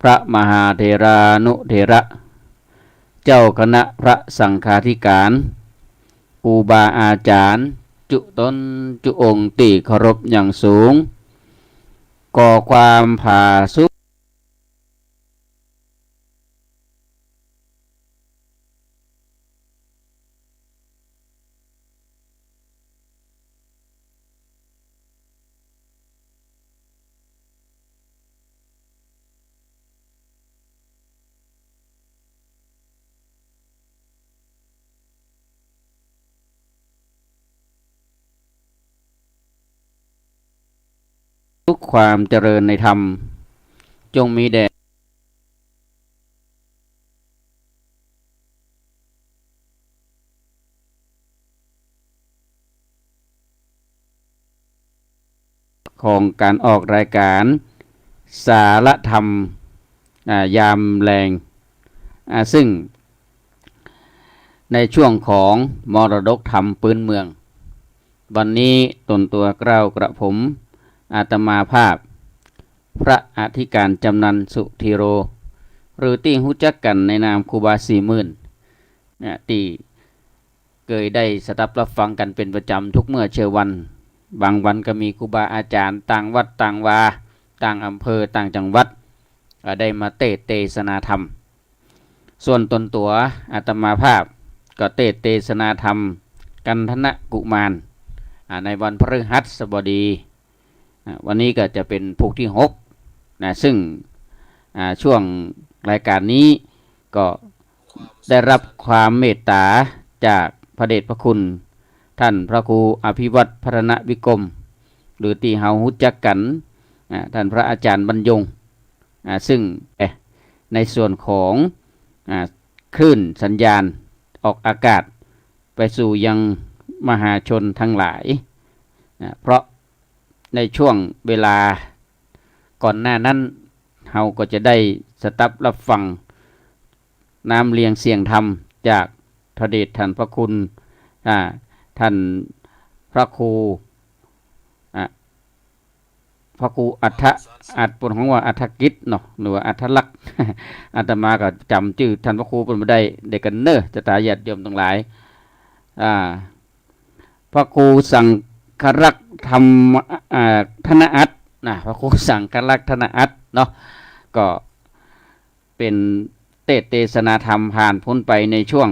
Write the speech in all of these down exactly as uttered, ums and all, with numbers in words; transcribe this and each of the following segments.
พระมหาเถรานุเถระ เจ้าคณะพระสังฆาธิการ ครูบาอาจ๋ารย์ จุ๊ต๋นจุ๊องค์ตี้เคารพอย่างสูง ขอความผาสุก ทุกความเจริญในธรรม จงมีแด่ ของการออกรายการสารธรรม อ่า ยามแลง อ่า ซึ่งในช่วงของมรดกธรรมปื๊นเมือง วันนี้ต๋นตั๋วเกล้ากระผม อาตมาภาพ พระอธิการจำนันสุธีโร หรือตี้ฮู้จักกั๋นในนามครูบาสี่หมื่น เนี่ย ตี้เกยได้สดับรับฟังกั๋นเป๋นประจ๋ำทุกเมื่อเช้าวัน บางวันก็มีครูบาอาจ๋ารย์ต่างวัดต่างวา ต่างอำเภอต่างจังหวัด ก็ได้มาเตสน์เตสนาธรรม ส่วนต๋นตั๋วอาตมาภาพก็เตสน์เตสนาธรรมกัณฑนกุมาร อ่า ในวันพฤหัสบดี อ่า วันนี้ก็จะเป๋นพุธตี้หก นะ ซึ่ง อ่า ช่วงรายการนี้ก็ได้รับความเมตต๋าจากพระเดชพระคุณ ท่านพระครูอภิวัฒน์พัฒนวิกรม หรือตี้เฮาฮู้จักกั๋น อ่า ท่านพระอาจ๋ารย์บรรยง อ่า ซึ่ง เอ๊ะ ในส่วนของ อ่า คลื่นสัญญาณออกอากาศไปสู่ยังมหาชนทั้งหลาย อ่า เพราะในช่วงเวลาก่อนหน้านั้น เฮาก็จะได้สดับรับฟังน้ำเลียงเสียงธรรมจากพระเดชท่านพระคุณ อ่า ท่านพระครู อ่า พระครูอัฏฐะ อัฏฐะ เปิ้นฮ้องว่าอัฏฐกิจเนาะ หรือว่าอัฏฐลักษณ์ อาตมาก็จ๋ำจื้อท่านพระครูเปิ้นบ่ได้ เดี๋ยวกั๋นเน่อ ศรัทธาญาติโยมตังหลาย อ่า พระครูสังครักษ์ธรรม อ่า ธนอัตถ์นะ พระครูสังครักษ์ธนอัตถ์เนาะ ก็เป๋นเตสน์เตสนาธรรมผ่านป๊นไปในช่วง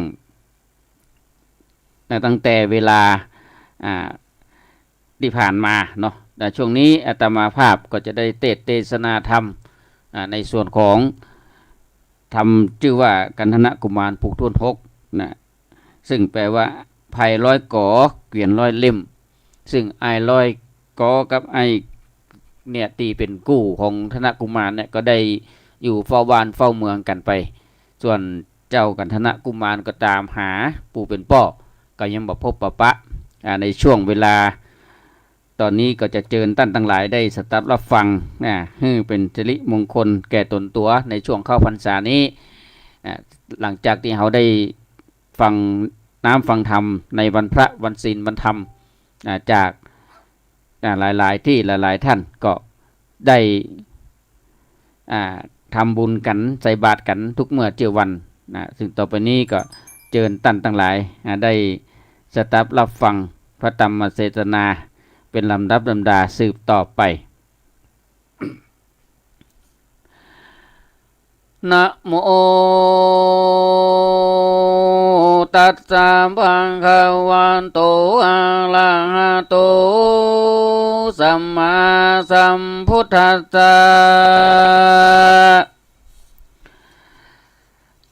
นะ ตั้งแต่เวลา อ่า ตี้ผ่านมาเนาะ แต่ช่วงนี้อาตมาภาพก็จะได้เตสน์เตสนาธรรม อ่า ในส่วนของธรรมจื้อว่ากัณฑนกุมารผูกถ้วนหกนะ ซึ่งแปลว่า ไพร้อยก๋อ เกวียนร้อยเล่ม ซึ่งอ้ายร้อยก๋อกับอ้ายเนี่ยตี้เป๋นกู้ของธนกุมารเนี่ย ก็ได้อยู่เฝ้าบ้านเฝ้าเมืองกั๋นไป ส่วนเจ้ากัณฑนกุมารก็ต๋ามหาผู้เป๋นป้อ ก็ยังบ่พบบ่ปะ อ่า ในช่วงเวลาต๋อนนี้ก็จะเจิญต้านตังหลายได้สดับรับฟัง นะ หื้อเป๋นสิริมงคลแก่ต๋นตั๋วในช่วงเข้าพรรษานี้ อ่า หลังจากตี้เฮาได้ฟังน้ำฟังธรรมในวันพระวันศีลวันธรรม อ่า จาก อ่า หลายๆ ตี้หลายๆ ต้านก็ได้ อ่า ทำบุญกั๋นใส่บาตรกั๋นทุกเมื่อเจ๊าวันนะ ซึ่งต่อไปนี้ก็เจิญต้านตังหลาย อ่า ได้สดับรับฟังพระธรรมเทศนาเป๋นลำดับลำดาสืบต่อไป นะโม ตัสสะ ภะคะวะโต อะระหะโต สัมมาสัมพุทธัสสะ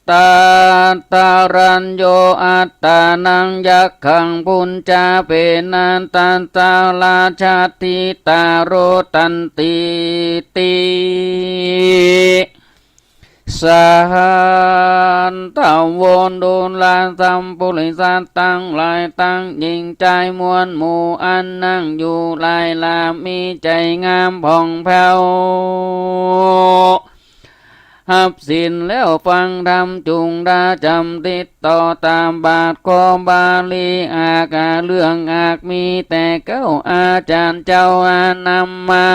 ตัตตะรัญโญ อัตตานัง ยักขัง ภุญจะ เปนะ ตัสสะ ราชาธิตา โรตันติติ สันตะโว ดูราสัพปุริสะตังหลาย ตังญิงจายมวลหมู่ อันนั่งอยู่หลายหลาม มีใจ๋งามผ่องแผ้ว ฮับศีลแล้วฟังธรรม จุ่งดาจ๋ำติดต่อต๋ามบาท ขอบาลี อากาเรื่องอากมี แต่เก๊าอาจ๋ารย์เจ้า อานำมา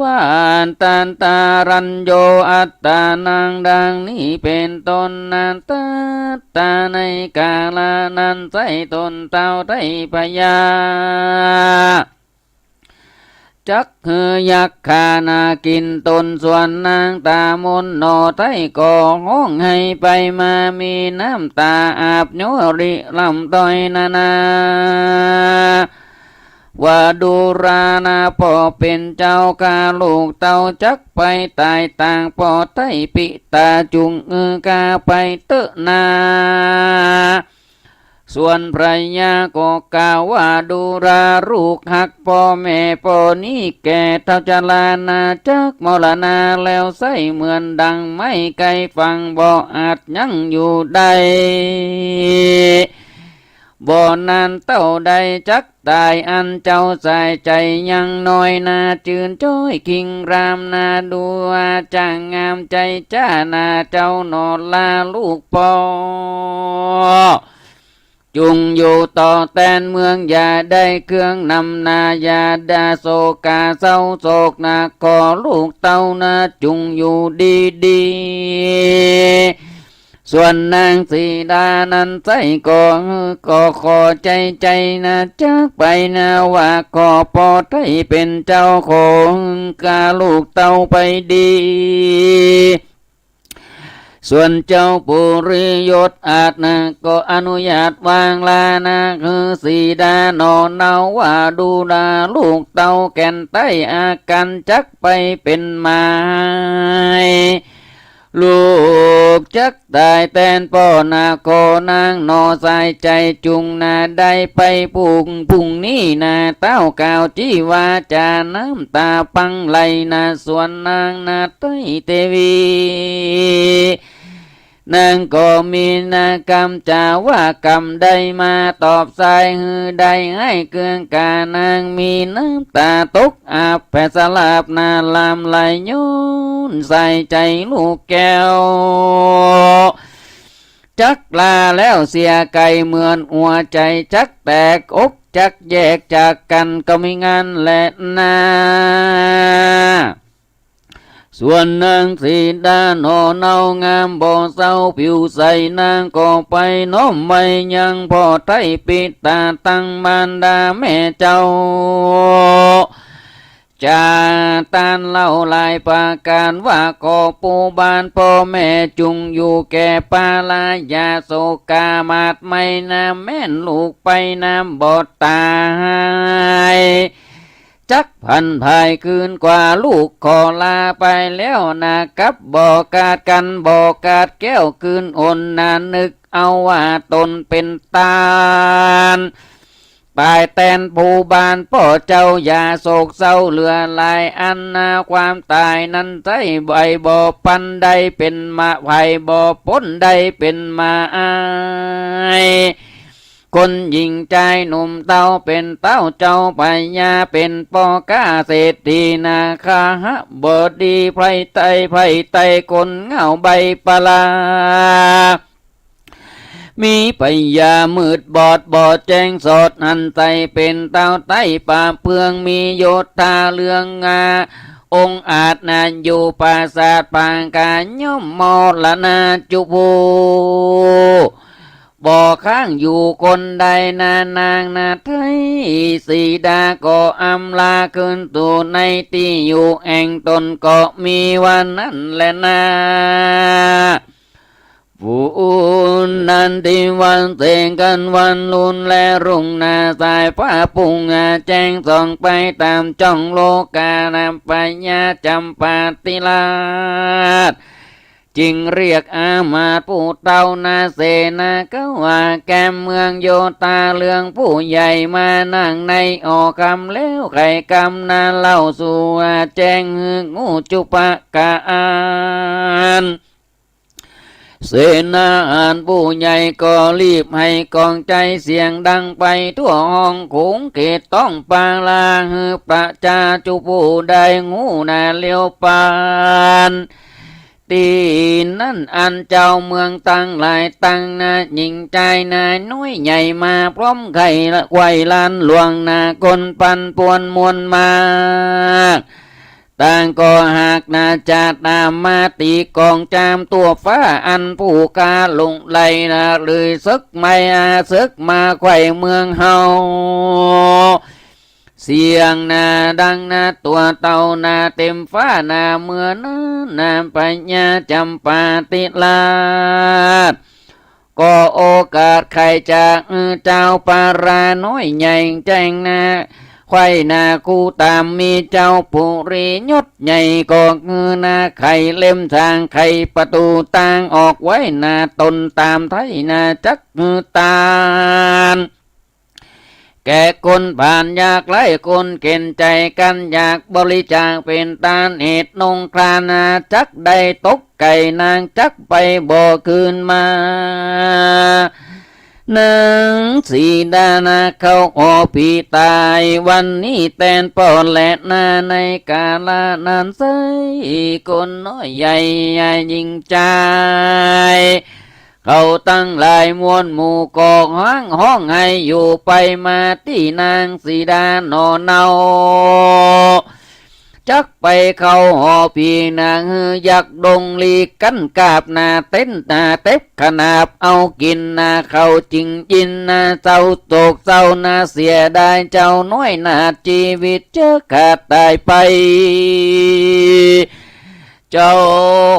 ว่าอัตตันตรัญโญอัตตานัง ดังนี้เป๋นต้นนา ตัตตา ในกาละนั้นไส้ ต้นเต้าไท้พญา จักหื้อยักขานากิ๋นต๋น ส่วนนางตามนหนอไท้ก็ฮ้องไห้ไปมา มีน้ำต๋าอาบย้อยริลำต้อยนานา ว่าดูรานา ป้อเป๋นเจ้าข้า ลูกเต้าจักไปต๋ายตางป้อไท้ ปิตาจุ่งหื้อข้าไปเต๊อะนา ส่วนพญาก็กล่าวว่า ดูราลูกฮัก ป้อแม่ป้อนี้แก่เฒ่าจรานา จักมรณาแล้วไส้ เหมือนดังไม้ไกลฝั่ง บ่อาจยั้งอยู่ได้ บ่นานเต้าใดจักต๋าย อันเจ้าสายใจ๋ยังน้อยนา จื้นจ๊อยคิงรามนา ดูว่าจ้างงามใจ๋จ๊านา เจ้าหนอลาลูกป้อ จุ่งอยู่ต่อแตนเมือง อย่าได้เครื่องนำนา อย่าได้โศกาเศร้าโศกนา ขอลูกเต้านา จุ่งอยู่ดีๆ ส่วนนางสีดานั้นไส้ก็ ก็ขอใจ๋ใจ๋นา จักไปนา ว่าขอป้อไท้เป๋นเจ้า ขอหื้อข้าลูกเต้าไปดี ส่วนเจ้าปุริยศอาจนา ก็อนุญาตวางลานา หื้อสีดาหนอเนา ว่าดูราลูกเต้าแก่นใต้อาการ จักไปเป๋นหมาย ลูกจักต๋ายแตนป้อนา ขอนางหนอสายใจ๋จุ่งนา ได้ไปพรุ่ง พรุ่งนี้นา เต้ากล่าวจี๋วาจ๋า น้ำต๋าปังไหลนา ส่วนนางนาไท้เตวี นางก็มีนากำจ๋าว่ากำใดมาตอบสาย หื้อได้ให้เกื้องก๋านาง มีน้ำต๋าตกอาบแผดสลาบนา หลั่งไหลย้อนสายใจ๋ลูกแก้ว จักลาแล้วเสียไก๋ เหมือนหัวใจ๋จักแตก อกจักแยกจากกั๋น ก็มีงั่นแลนา ส่วนนางสีดาหนอเนา งามบ่เศร้าผิวใส นางก็ไปน้อมไหว้ยังป้อไท้ปิตา ตังมารดาแม่เจ้า จ๋า ต้านเล่าหลายประก๋าน ว่าขอปู่บ้านป้อแม่จุ่งอยู่แก่ปาลา อย่าโศกามาดไหม้นา แม่นลูกไปนาบ่ต๋าย จักผันผายคืนกว่า ลูกขอลาไปแล้วนา กับบ่ขาดกั๋น บ่ขาดแก้วคืนหนนา นึกเอาว่าต๋นเป๋นต้าน ต๋ายแตนผู้บ้านป้อเจ้า อย่าโศกเศร้าเหลือหลาย อันนาความต๋ายนั้นไท้ ใผบ่ปันได้เป๋นหมาย ใผบ่ป๊นได้เป๋นหมาย คนหญิงจายหนุ่มเต้า เป๋นเต้าเจ้าพญา เป๋นป้อข้าเศรษฐีนา คหบดี ไพร่ไต้ ไพร่ไต้ คนเหง้าใบปาลา มีปัญญามืดบอดบ่แจ้งสอด อันใสเป๋นเต้าไต้ป่าเปือง มีโยธาเรืองงา องอาจนาอยู่ปราสาทปางกา ย่อมมรณาจุผู้ บ่ค้างอยู่คนใดนา นางนาไท้สีดาก็อำลาคืนสู่ในตี้อยู่แห่งต๋น ก็มีวันนั้นแลนา ฝูนนั้นตี้วันเสงกั๋นวันลุนแลรุ่งนา สายฟ้าปุ้งอาแจ้งส่องไปต๋ามจ้องโลกา นางพญาจำปาติราช จึงเรียกอามาตย์ผู้เฒ่านา เสนาเข้าว่าแก้มเมืองโยธาเรืองผู้ใหญ่ มานั่งในหอคำแล้วไขคำนา เล่าสู่ว่าแจ้งหื้อฮู้จุประก๋าน เสนาหารผู้ใหญ่ก็รีบไห้กองใจ๋เสียงดังไปทั่วห้องโขงเขตท้องปาลา หื้อประจาจุผู้ได้ฮู้นาเลียวปาน ตี้นั้นอันเจ้าเมืองตังหลายตังนา หญิงจายนาน้อยใหญ่มาพร้อมไข่ไขว้ลานหลวงนา คนปั่นป่วนมวลมาก ต่างก็หากนาจะต๋ามมาตี๋กองจามตั๋วฟ้า อันผู้กล้าหลงไหลนา หรือเสิกใหม่อาเสิกมาใคว่เมืองเฮา เสียงนาดังนาตั๋วเต่านาเต็มฟ้านา เมื่อนั้นนาพญาจำปาธิราช ก็โอกาสใค่จะ เอ่อ เจ้าปาราน้อยใหญ่แจ้งนา ใคว่นาคู่ต๋ามมีเจ้าปุรียศใหญ่ ก็คือนาไขเล็มสร้างไขประตู๋ตางออกไว้นา ต๋นต๋ามไท้นาจักคือตาน แก่คนผ่านยากไร้คนเข็ญใจ๋ กันอยากบริจาคเป๋นตาน เหตุนงครานาจักได้ตกไก่ นางจักไปบ่คืนมา นางสีดานาเข้าหอผีต๋าย วันนี้แตนป้อแลนา ในกาละนั้นไส้คนน้อยใหญ่ยิ่งจาย เขาตังหลายมวลหมู่ก็ฮ้องฮ้องไห้อยู่ไปมาตี้นางสีดาหน่อเนา จักไปเข้าหอผีนางหื้อยักษ์ดงลีกั้นกาบนาเต้นนาเต็บขนาบเอากิ๋นนา เขาจึงยินนาเศร้าโศกเศร้านา เสียดายเจ้าน้อยนา จีวิตเจ้อขาดต๋ายไป เจ้า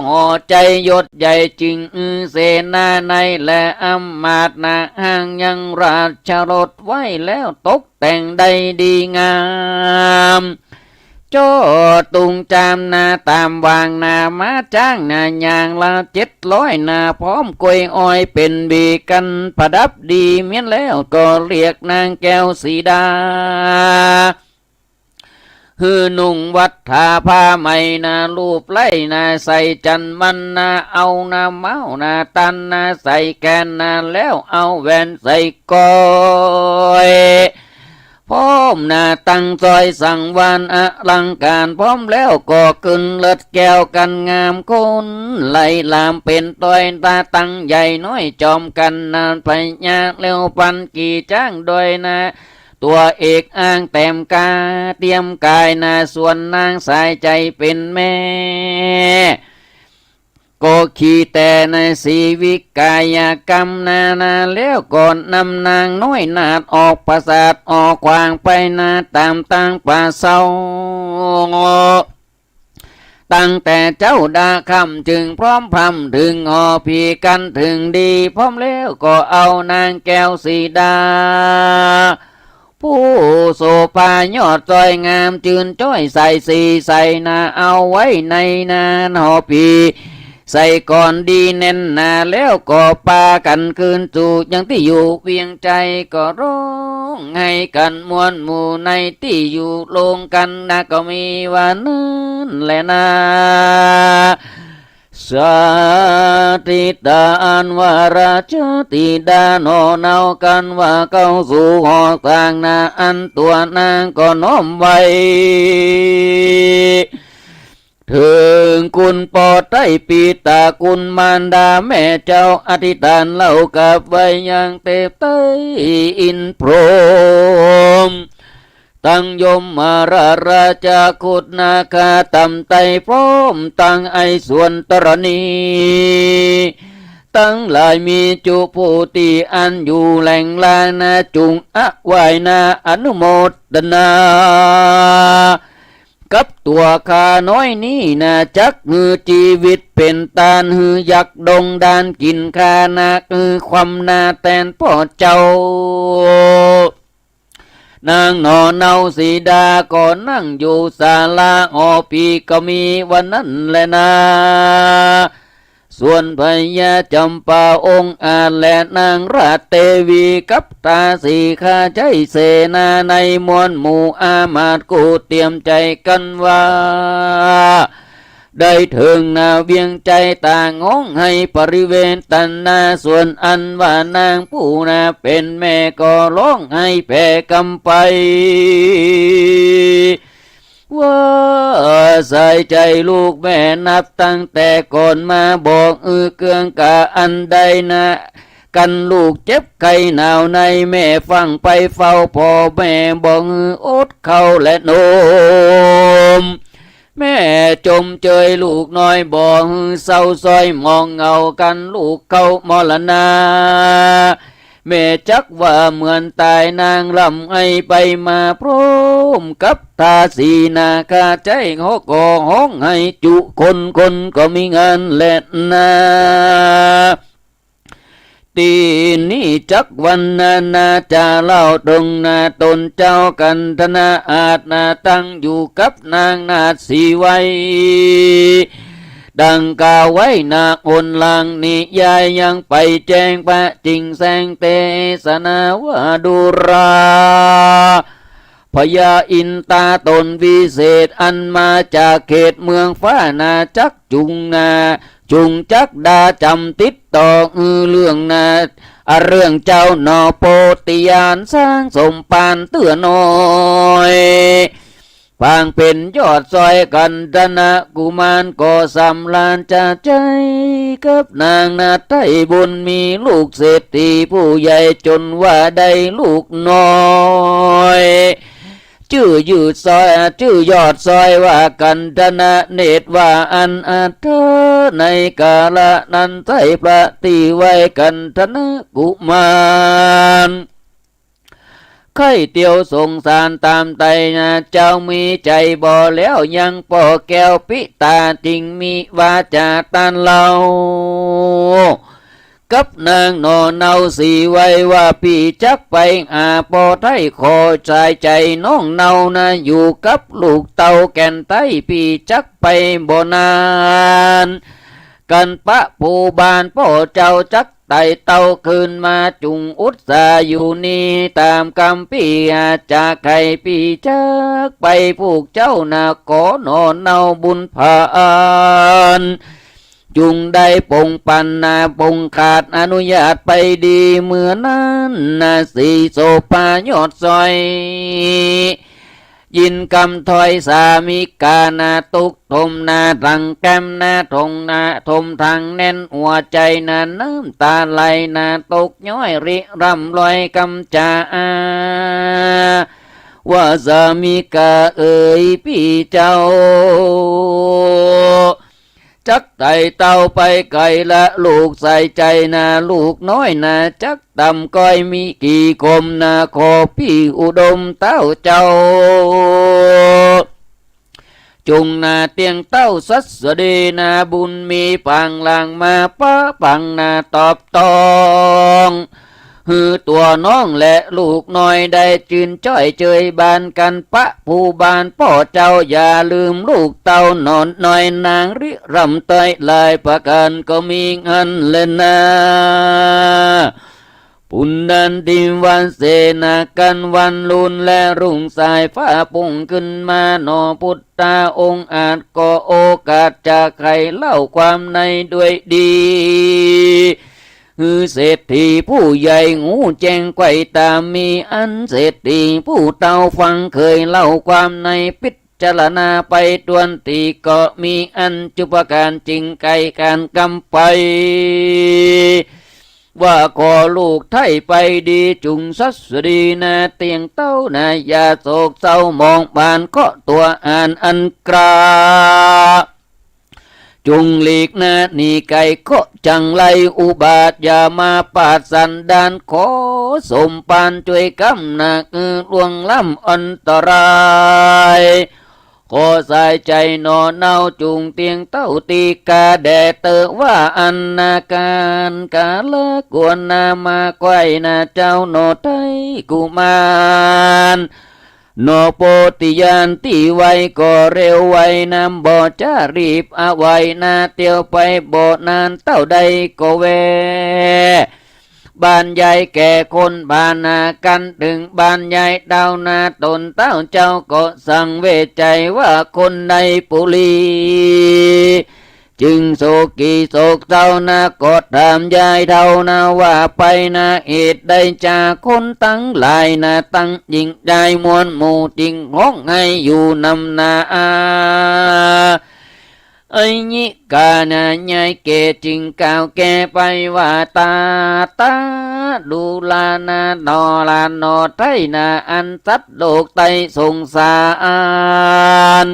หอใจ๋ยศใหญ่จึงอื้อเสนาในและอำมาตย์นา ห้างยังราชรสไว้แล้วตกแต่งได้ดีงาม จ้อตุงจามนาต๋ามวางนา ม้าจ๊างนาอย่างละเจ็ดร้อยนา พร้อมกล้วยอ้อยเป๋นหวีกั๋นประดับดี เมี้ยนแล้วก็เรียกนางแก้วสีดา หื้อนุ่งวัตถาผ้าใหม่นา ลูบไล้นา ใส่จั๋นมันนา เอานาเม้านา ตันนา ใส่แกนนา แล้วเอาแหวนใส่ก้อย พร้อมนาตั้งสร้อยสังวาลอลังก๋าน พร้อมแล้วก็ขึ้นเลิศแก้วกั๋นงาม คนไหลหลามเป๋นต้อย ตาตั้งใหญ่น้อยจอมกั๋นนา พญาเร็วปันขี่จ๊างด้วยนา ตั๋วเอกอ้างแต้มกา เตรียมก๋ายนา ส่วนนางสายใจ๋เป๋นแม่ ก็ขี่แต่ในสีวิกายกรรมนานา แล้วก็นำนางน้อยนาฏออกปราสาทออกขวางไปนา ต๋ามตางป่าเซา ตั้งแต่เจ๊าดาค่ำจึงพร้อมพร่ำ เถิงหอผีกั๋นเถิงดี พร้อมแล้วก็เอานางแก้วสีดา ผู้โสภายอดสวยงาม จื้นจ้อยใส่สีใส่นา เอาไว้ในนาหอผี ใส่ก่อนดีแน่นนา แล้วก็ปากั๋นคืนสู่ยังตี้อยู่เวียงใจ๋ ก็ร้องไห้กั๋นมวลหมู่ในตี้อยู่โลงกั๋นนา ก็มีว่านั้นแหละนา สาธิตาอันว่าราชธิดาหน่อเนากั๋นว่าเข้าสู่หอสร้างนา อันตัวนางก็น้อมไหว้ เถิงคุณป้อไต้ปิตาคุณมารดาแม่เจ้า อธิษฐานเล่ากับไว้ยังเตพไต้อินทร์พรหม ตังยมมาราชราชาครุฑนาคาต่ำไต้พร้อมตังไอสวนธรณี ตังหลายมีจุผู้ตี้อันอยู่แหล่งลานา จุ่งอวายนาอนุโมทนา กับตั๋วข้าน้อยนี้นา จักหื้อจีวิตเป๋นตาน หื้อยักษ์ดงดานกิ๋นข้านา หื้อความนาแตนป้อเจ้า นางหน่อเนาสีดาก็นั่งอยู่ศาลาหอผีก็มีวันนั้นแหละนา ส่วนพญาจำปาองค์อาจและนางราชเตวีกับท้าวสีข้าใจ๊เสนาในมวลหมู่อามาตย์กู้เตรียมใจ๋กั๋นว่า ได้เถิงนาเวียงใจ๋ต่างฮ้องไห้ปริเวณตันนา ส่วนอันว่านางผู้นาเป๋นแม่ก็ฮ้องไห้แผ่กำไป ว่าสายใจ๋ลูกแม่นับตั้งแต่ก่อนมา บ่อื้อเกื้องกาอันใดนา กั๋นลูกเจ็บไข้หนาวใน แม่ฟั่งไปเฝ้าพ่อแม่ บ่อื้ออดข้าวและนม แม่จมเจยลูกน้อยบ่หื้อเศร้าซ้อย มองเหงากั๋นลูกเข้ามรณา แม่จักว่าเหมือนต๋าย นางร่ำไห้ไปมาพร้อมกับทาสีนาคา ใจ๊ฮ้องก็ฮ้องไห้จุคน คนก็มีเงินแลนา ตี้นี้จักวรรณนาจาเล่าตรงนา ต๋นเจ้ากัณฑนะอาจนาตั้งอยู่กับนางนาฏสีไว้ ดังกล่าวไว้นา หนหลังนิยายยังไปแจ้ง พระจิ่งแสงเตสนาว่าดูรา พญาอินต๋าต๋นวิเศษ อันมาจากเขตเมืองฟ้านา จักจุ่งนา จุ่งจักดาจ๋ำติดต่อ อือเรื่องนา อะเรื่องเจ้าหน่อโปธิญาณ สร้างสมภารเตื้อน้อย ปางเป๋นยอดซ้อย กัณฑนะกุมารก็สำราญจะใจ๋ กับนางนาฏไท้บุญมีลูกเศรษฐีผู้ใหญ่ จ๋นว่าได้ลูกน้อย จื้อยืดซ้อย จื้อยอดซ้อยว่ากัณฑนะ เนตรว่าอันอัฏฐะ ในกาละนั้นใต้พระตี้ไว้กัณฑนะกุมาร ใค่เตียวสงสารต๋ามไตนา เจ้ามีใจ๋บ่แล้วยัง ป้อแก้วปิต๋าจึ่งมีวาจ๋าต้านเล่า กับนางหน่อเนาสีไว้ว่า ปี้จักไปหาป้อไท้ขอสายใจ๋น้องเนานา อยู่กับลูกเต้าแก่นไท้ ปี้จักไปบ่นาน กั๋นปะผู้บ้านป้อเจ้าจักไต่เต้าคืนมา จุ่งอุตส่าห์อยู่นี่ต๋ามกำปี้ อาจจะใค่ปี้จักไป ผู้เจ้านาขอหน่อเนาบุญผาอัน จุ่งได้ปงปันนา ปงขาดอนุญาตไปดี เมื่อนั้นนาสีโสภายอดซ้อย ยินกำถ้อยสามิกานา ตกถมนา ตังแก้มนา ถงนา ถมตังแน่นหัวใจ๋นา น้ำต๋าไหลนา ตกย้อยริร่ำรวยกำจ๋าอา ว่าสามิกาเอ๋ยปี้เจ้า จักไต่เต้าไปไก๋ละ ลูกใส่ใจ๋นา ลูกน้อยนา จักต่ำก้อยมีกี่คมนา ขอปี้อุดมเต้าเจ้า จุ่งนาเตี้ยงเต้าสัสดีนา บุญมีปางหลังมาปะปังนา ตอบต้อง หื้อตั๋วน้องและลูกน้อยได้จื้นจ้อยเจยบานกั๋น ปะผู้บ้านป้อเจ้า อย่าลืมลูกเต้าหน่อน้อย นางริร่ำต้อยหลายประก๋านก็มีอั้นแลนา ปุณณันทิวเสนากั๋นวันลุนและรุ่งสายฟ้าปุ้งขึ้นมาหน่อ พุทธาองค์อาจก็โอกาสจะใค่เล่าความในด้วยดี หื้อเศรษฐีผู้ใหญ่หูแจ้งไขว่ต๋า มีอันเศรษฐีผู้เฒ่าฟัง เคยเล่าความในพิจารณาไปถ้วนตี้ ก็มีอันจุประก๋านจึงไขก๋านกำไป ว่าขอลูกไท้ไปดี จุ่งสัสดีนา เตี้ยงเต้านา อย่าโศกเศร้าหมอง ปานเคราะห์ตั๋วอ่านอันกล้า จุ่งหลีกนาหนีไก๋เคราะห์จังไร อุบาทอย่ามาปาดสันดาน ขอสมภารจ้วยกำนา อือล่วงล้ำอันตราย ขอสายใจ๋หน่อเนา จุ่งเตี้ยงเต้าตี้กาแด่เต๊อะ ว่าอันนาก๋านกาละควรนา มาไขว่นาเจ้าหน่อไท้กุมาร หน่อโปธิญาณตี้ไว้ก็เร็วไว น้ำบ่จะรีบเอาไว้นา เตียวไปบ่นานเต้าใดก็แว่ บ้านยายแก่คนบ้านนา กั๋นเถิงบ้านยายเต้านา ต๋นเต้าเจ้าก็สังเวชใจ๋ว่าคนในปุรี จึงโศกกี่โศกเศร้านา ก็ถามยายเฒ่านา ว่าไปนา เหตุใดจาคนตังหลายนา ตังญิงจายมวลหมู่ จึงฮ้องไห้อยู่นำนา ไอ้นิกานา ยายแก่จึงกล่าวแก้ไปว่า ตาตาดูรานา หน่อหลานหน่อไท้นา อันสัตว์โลกใต้สงสาร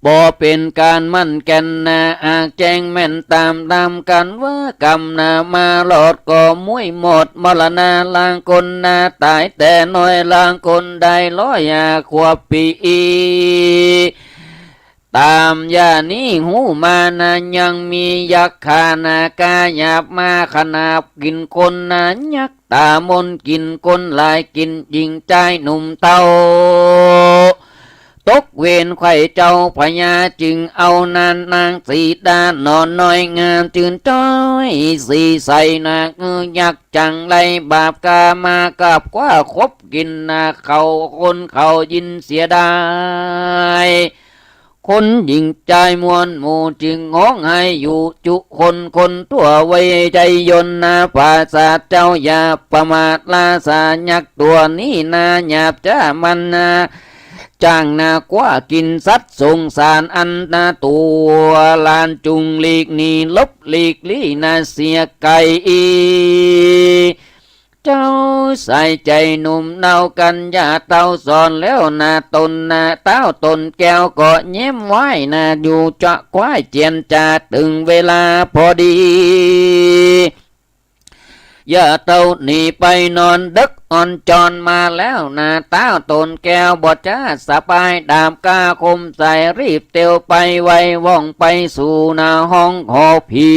บ่เป๋นก๋านมั่นแก่นนา หากแจ้งแม่นต๋าม ต๋ามกั๋นเว่ากำนามารอด ก็มุ้ยหมดมรณะ ล้างคนนาต๋ายแต่น้อย ล้างคนได้ร้อยห้าขวบปี๋ ต๋ามอย่างนี้ฮู้มานา ยังมียักขานาคาหยาบมาขนาบกิ๋นคนนา ยักต๋ามนกิ๋นคนหลาย กิ๋นหญิงจายหนุ่มเฒ่า ตกเวรใคว่เจ้าพญา จึงเอานานนางสีดาหนอน้อย งามจื้นจ้อยสีใสนา คือยักจั๋งไรบาปกามากับคว้าคบกิ๋นนา เขาคนเขายินเสียดาย คนหญิงจายมวลหมู่ จึงฮ้องไห้อยู่จุคน คนทั่วไว้ใจ๋ยนนา ปราศาสตร์เจ้าอย่าประมาท ราชายักษ์ตั๋วนี้นา หยาบจ๊ามันนา จ้างนาคว้ากิ๋นสัตว์สงสาร อันนาตั๋วหลานจุ่งหลีกหนี หลบหลีกลี้นาเสียไก๋ เจ้าใส่ใจ๋หนุ่มเนากั๋ญญาเฒ่าสอนแล้วนา ต๋นนา ต้าวต๋นแก้วก็แย้มไหว้นา อยู่จะคว้ายเจียรจา เถิงเวลาพอดี อย่าเต้าหนีไปนอนดึก อ่อนจอนมาแล้วนา ต้าวต๋นแก้วบ่จ๊าสบาย ดาบก้าคมใสรีบเตียวไปไว ว่องไปสู่นาห้องหอผี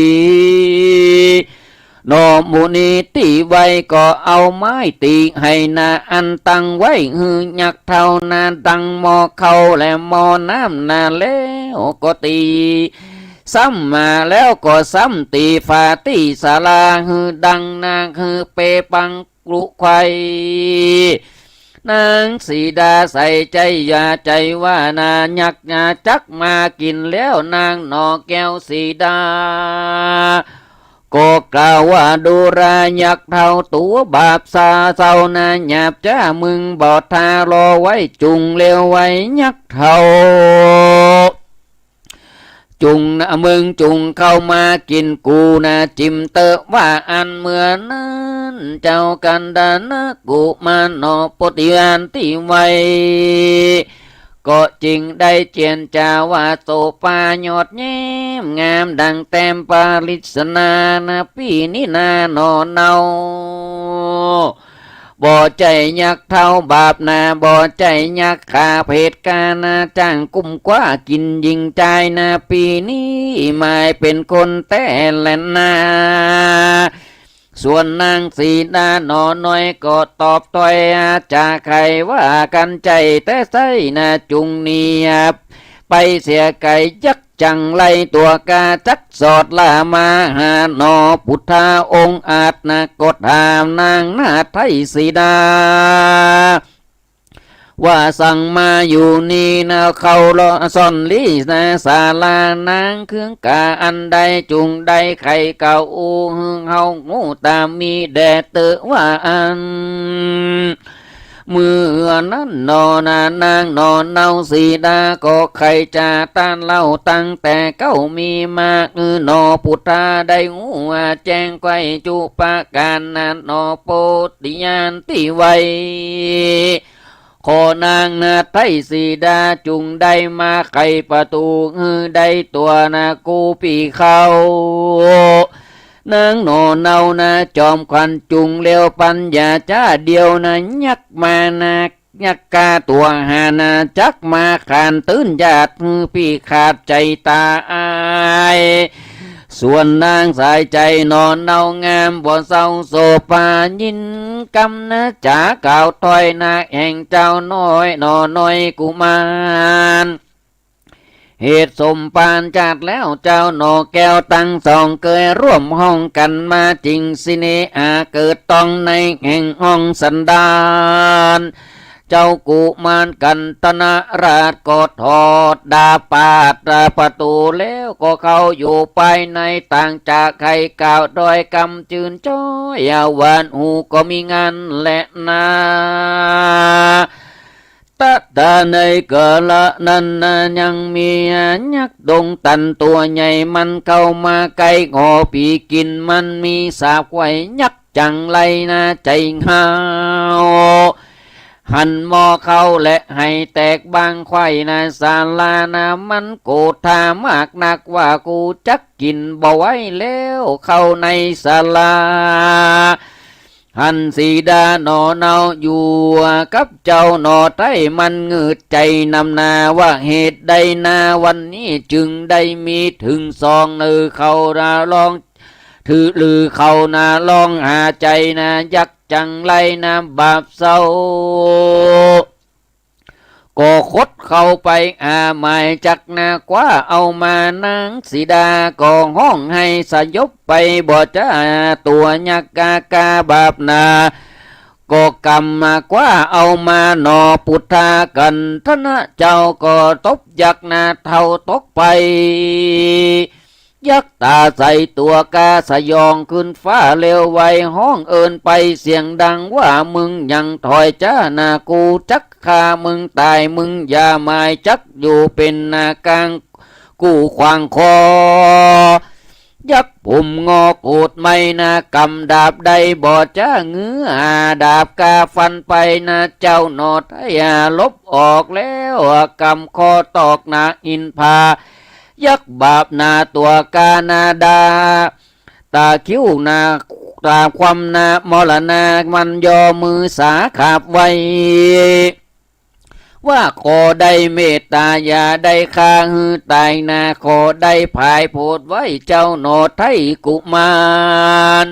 หนอหมู่นี้ตี้ไว ก็เอาไม้ตี๋ไห้นา อันตั้งไว้หื้อยักษ์เฒ่านา ดังหม้อข้าวและหม้อน้ำนา แล้วก็ตี๋ ซ้ำมาแล้วก็ซ้ำตี๋ฝาตี้ศาลา หื้อดังนา หื้อเปปังกลุไขว่ นางสีดาใส่ใจ๋อย่าใจ๋ว่านา ยักษ์นาจักมากิ๋นแล้ว นางหนอแก้วสีดา ก็กล่าวว่า ดูรายักษ์เฒ่าตั๋วบาปซาเศร้านา หยาบจ๊ามึงบ่ทารอไว้ จุ่งเลวไว้ยักษ์เฒ่า จุ่งนะมึงจุ่งเข้ามากิ๋นกูนะ จิมเต๊อะว่าอั้น เมื่อนั้นเจ้ากันดานะกุมารหนอโปติญาณตี้ไว ก็จึงได้เจียรจาว่า โสภายอดแย้มงามดังแต้มปริศนานะ ปี้นี้นาหนอเนา บ่ใจ้ยักษ์เฒ่าบาปนา บ่ใจ้ยักษ์ข้าเผดกานา จ้างกุ้มคว้ากิ๋นหญิงจายนา ปี้นี้หมายเป๋นคนแต๊แลนา ส่วนนางสีดาหนอน้อยก็ตอบถ้อยอาจาไขว่า กั๋นใจ้แต๊ใส้นา จุ่งหนีไปเสียไก๋ ยักษ์จั๋งไรตั๋วกาจักสอดล่ามาหาหนอ ปุทธาองค์อาจนะ ก็ถามนางนาฏไทยสีดา ว่าสั่งมาอยู่นี้นะ เข้าลอซ่อนลี้นาศาลา นางเคืองกาอันใด จุ่งได้ไขกล่าวอู้หื้อเฮาฮู้ต๋ามมีแด่เต๊อะว่าอั้น เมื่อนั้นหนอนา นางหนอเนาสีดาก็ใค่จะต้านเล่าตั้งแต่เก๊ามีมา อือหนอปุทธาได้ฮู้แจ้งไขว่จุประก๋านนา หนอโปติญาณตี้ไว ขอนางนาฏไทยสีดาจุ่งได้มาไขประตู๋ หื้อได้ตั๋วนากูปี้เข้า นางหนอเนานาจอมขวัญ จุ่งเลวปัญญาจ๊าเดียวนา ยักษ์มานา ยักษ์กาตั๋วหานา จักมาขานตื้นญาติ หื้อปี้ขาดใจ๋ต๋าย ส่วนนางสายใจ๋หนอเนางามบ่เศร้าโสภา ยินกำนาจ๋ากล่าวถ้อยนาแห่งเจ้าน้อยหนอน้อยกุมาร เหตุสมปานจาติแล้วเจ้าหนอแก้วตังสอง เกยร่วมห้องกั๋นมาจิ่งสิเนหา เกิดต้องในแห่งห้องสันดาน เจ้ากุมารกัณฑนราชก็ถอดดาบปาดประตู๋แล้วก็เข้าอยู่ภายใน ต่างจากใค่กล่าวถ้อยกำจื้นจ้อย หวานหูก็มีงั่นแลนา ตะตาในกาละนั้นนา ยังมียักษ์ดงตันตั๋วใหญ่ มันเข้ามาใก้หอผี กิ๋นมันมีสาบไขว่ยักษ์จั๋งไรนา ใจ๋ฮ้าว หันหม้อข้าวและไหแตกบางไขว่นา สารานา มันโกรธามากนักว่า กูจักกิ๋นบ่ไหวแล้วข้าวในสารา หันสีดาหน่อเนาอยู่กับเจ้าหน่อไท้ มันหงืดใจ๋นำนาว่า เหตุใดนาวันนี้จึงได้มีเถิงสอง หรือเขานาลอง ถือหรือเขานาลองหาใจ๋นา ยักจังไรนาบาปเศร้า ก็ขดเข้าไปหาหมายจักนา คว้าเอามา นางสีดาก็ฮ้องไห้สยบไป บ่จ้าตั๋วยักษ์กากาบาปนา ก็กำมาคว้าเอามาหน่อ ปุทธากันธนะเจ้าก็ตบยักษ์นาเทาตกไป ยักษ์ต๋าใสตั๋วกาสยองขึ้นฟ้าเร็วไว ฮ้องเอิ้นไปเสียงดังว่า มึงยังถอยจ้านา กูจักฆ่ามึงต๋าย มึงอย่าหมายจักอยู่เป๋นนากาง กูขวางคอ ยักษ์ผมงอโกรธไหม้นา กำดาบได้บ่จ้า เงื้อดาบกาฟันไปนา เจ้าหน่อไท้หลบออกแล้ว กำคอตอกนาอินพา ยักษ์บาปนาตั๋วกานาดา ต๋าคิ้วนา ต๋าคว่ำนามรณา มันย่อมือสาขาบไว้ ว่าขอได้เมตต๋า อย่าได้ฆ่าหื้อต๋ายนา ขอได้ผายโผดไว้เจ้าหน่อไท้กุมาร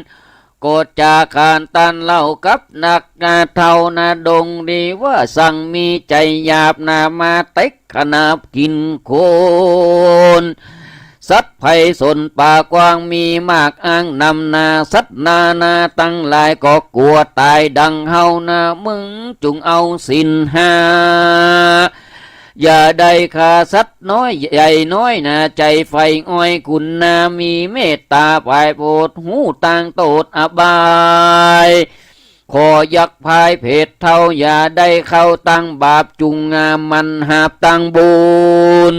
ก็จะขานตันเล่ากับนักนาเฒ่านาดงดีว่า สั่งมีใจ๋หยาบนามาเต็กขนาบกิ๋นคน สัตว์ไพศาลป่ากว้างมีมากอ้างนำนา สัตว์นานาตังหลายก็กั๋วต๋ายดังเฮานา มึงจุ่งเอาศีลห้า อย่าได้ฆ่าสัตว์น้อยใหญ่น้อยนา ใจ๋ใฝ่อ้อยกุณนา มีเมตต๋าผายโผด ฮู้ตังโต้ษอบาย ขอยักษ์พายเพศเฒ่า อย่าได้เข้าตังบาป จุ่งงามหมั่นหาบตังบุญ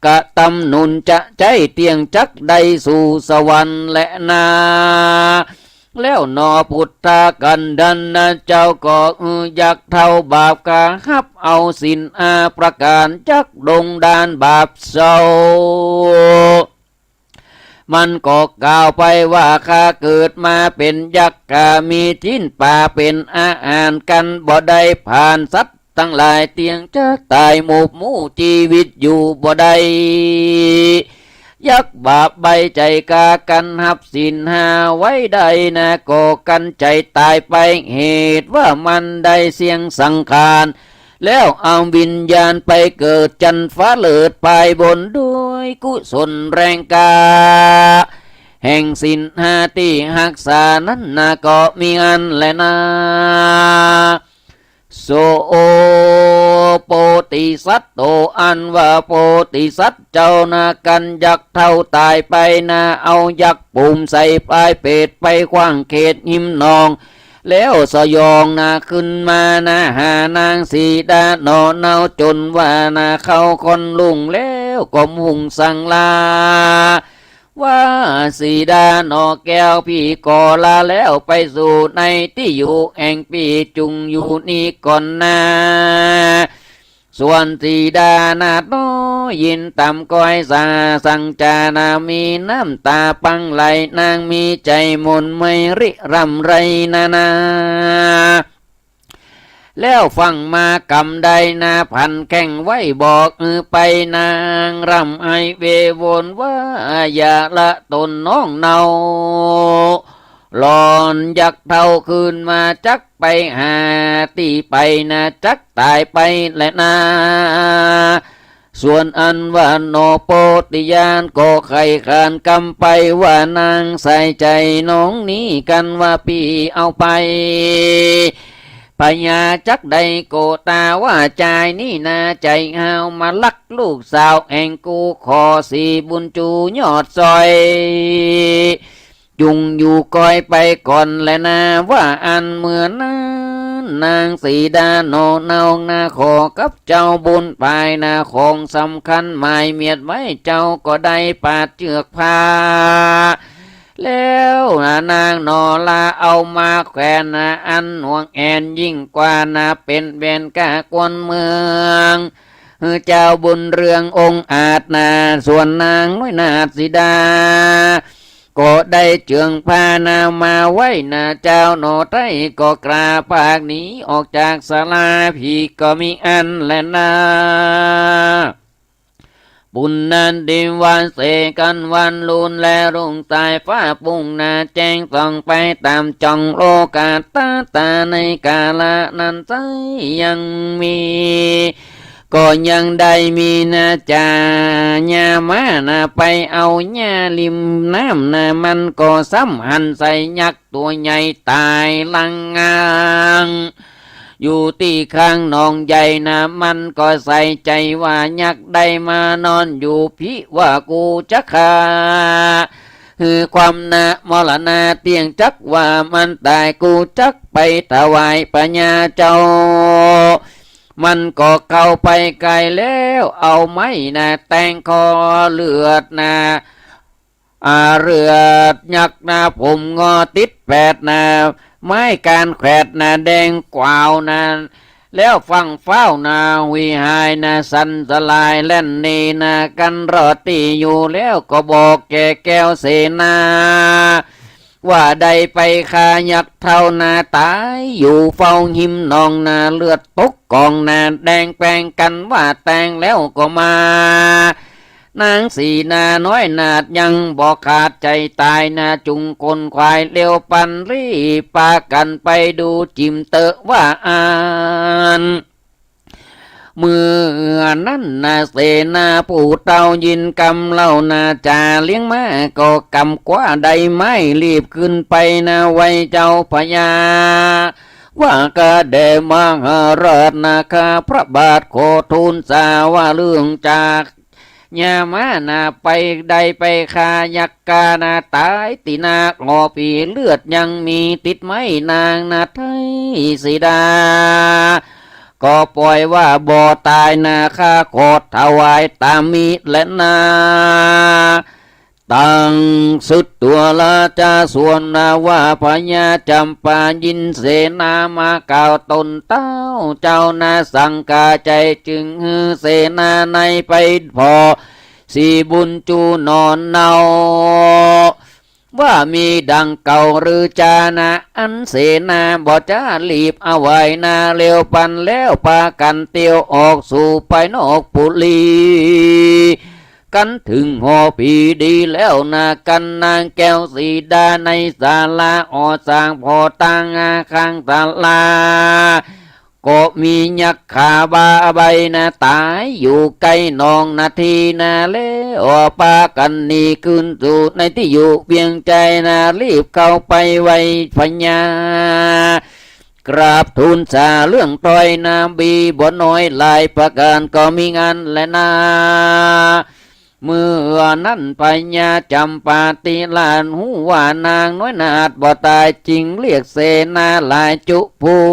กระตำหนุนจะใจ๊เตี้ยงจักได้สู่สวรรค์แลนา แล้วหน่อปุทธากันดรนะเจ้าก็อือยักษ์เฒ่าบาปกาฮับเอาศีลห้าประก๋าน จักดงดานบาปเศร้า มันก็กล่าวไปว่า ข้าเกิดมาเป๋นยักษ์ ข้ามีจิ๊นป๋าเป๋นอาหาร กันบ่ได้ผ่านสัตว์ตังหลาย เตี้ยงจักต๋ายหมบหมู่ จีวิตอยู่บ่ได้ ยักษ์บาปใบ้ใจ๋กากันฮับศีลห้าไว้ได้นา ก็กันใจ๋ต๋ายไป เหตุว่ามันได้เสี้ยงสังขาร แล้วเอาวิญญาณไปเกิดจั๊นฟ้าเลิศปายบน ด้วยกุศลแรงกล้า แห่งศีลห้าตี้ฮักษานั้นนา ก็มีอั้นแลนา โส โพธิสัตว์โต อันว่าโพธิสัตว์เจ้านา กันยักษ์เฒ่าต๋ายไปนา เอายักษ์ปูมใส่ปายเปตไปขว้างเขตฮิมหนอง แล้วสยองนาขึ้นมานา หานางสีดาหน่อเนาจ๋นว่านา เข้าค่อนรุ่งแล้วก็มุ่งสั่งลา ว่าสีดาหน่อแก้ว ปี้ก็ลาแล้วไปสู่ในตี้อยู่แห่งปี้ จุ่งอยู่นี้ก่อนนา ส่วนสีดานาหน่อยินต๋ามก้อยสาสั่งจานา มีน้ำต๋าปังไหล นางมีใจ๋หม่นไมริร่ำไรนานา แล้วฟั่งมากำได้นา ผันแข้งไว้บอกอือไป นางร่ำไห้เววอนว่า อย่าละต๋นน้องเนา หล่อนยักษ์เฒ่าคืนมาจักไปหาตี้ไปนา จักต๋ายไปแลนา ส่วนอันว่าหน่อโพธิญาณก็ใค่ขานกำไปว่า นางใส่ใจ๋น้องนี้กันว่าปี้เอาไป พญาจักได้โกตาว่า จายนี้นาใจ๋ห้าวมาลักลูกสาวแห่งกู ขอสีบุญจูยอดซอย จุ่งอยู่ก้อยไปก่อนแลนา ว่าอันเมื่อนั้นนางสีดาหน่อเนานา ขอกับเจ้าบุญปายนา ของสำคัญหมายเมียดไว้ เจ้าก็ได้ปาดเจื้อกผ้า แล้วนางนอราเอามาแขวนนะ อันหวงแหนยิ่งกว่านะ เป๋นเวรก้ากวนเมือง หื้อเจ้าบุญเรืององอาจนา ส่วนนางน้อยนาฏสีดา ก็ได้เจืองผ้านามาไว้นา เจ้าหนอไต้ก็กล้าปากหนีออกจากศาลา ผีก็มีอั้นแลนา ปุณณดิวาเสกันวันลุน และรุ่งสายฟ้าปุ้งนา แจ้งส่องไปต๋ามจ่องโลกา ตาตาในกาละนั้นไซร้ยังมี ก็ยังได้มีนาจ๋า ญาม้านาไปเอาหญ้าริมน้ำนา มันก็ซ้ำหันใส่ยักษ์ตั๋วใหญ่ต๋ายลังงาง อยู่ตี้ข้างหนองใหญ่นา มันก็ใส่ใจ๋ว่ายักษ์ได้มานอนอยู่ปี้ ว่ากูจะฆ่า หื้อความนามรณาเตี้ยง จักว่ามันต๋าย กูจักไปถวายพญาเจ้า มันก็เข้าไปใก้แล้ว เอาไม้นาแตงคอเลือดนา อ่า เลือดยักษ์นา ผมงอติดแปดนา ไม้กานแขวดนา แดงกวาวนา แล้วฟั่งฟ้าวนา หุยหายนา สั่นสลายแล่นหนีนา กันรอดตี้อยู่แล้ว ก็บอกแก่แก้วเสนา ว่าได้ไปฆ่ายักษ์เฒ่านาต๋าย อยู่เฝ้าฮิมหนองนา เลือดตกกองนา แดงแปงกันว่าแตงแล้วก็มา นางสีนาน้อยนาฏยังบ่ขาดใจ๋ต๋ายนา จุงคนขวายเร็วปันรีบปากั๋นไปดูจิ่มเต๊อะว่าอั้น เมื่อนั้นนาเสนาผู้เฒ่ายินกำเล่านาจ๋าเลี้ยงม้าก็กำคว้าได้ไม้รีบขึ้นไปนาไหว้เจ้าพญา ว่าข้าแด่มหาราชนา ข้าพระบาทขอทูลสาว่าเรื่องจาก ญาม้านาไปได้ไปฆ่ายักษ์กานาต๋ายตี้นา ขอผีเลือดยังมีติดไม้นางนาไทยสีดา ก็ปล่อยว่าบ่ต๋ายนา ข้าขอถวายต๋ามนี้แลนา ตังสุดตัวราชาส่วนนาว่าพญาจำปายินเสนามากล่าวต๋นเต้าเจ้านา สังกาใจ๋จึงหื้อเสนาในไปผ่อ สีบุญจูหนอนเนา ว่ามีดังเก่าหรือจานะ อันเสนาบ่จ๊ารีบเอาไหวนา เร็วปันแล้วปากั๋นเตียวออกสู่ไปนอกปุรี กั๋นเถิงหอผีดีแล้วนา กั๋นนางแก้วสีดาในศาลา อ่อสร้างผ่อตางอาข้างศาลา ก็มียักษ์ขาบาใบนาต๋ายอยู่ใก้หนองนาทีนา แล้วปากั๋นหนีคืนสู่ในตี้อยู่เวียงใจ๋นา รีบเข้าไปไหว้พญา กราบทูลสาเรื่องต้อยนา มีบ่น้อยหลายประก๋านก็มีอั้นแลนา เมื่อนั้นพญาจำปาติราชฮู้ว่านางน้อยนาฏบ่ต๋าย จึงเรียกเสนาหลายจุผู้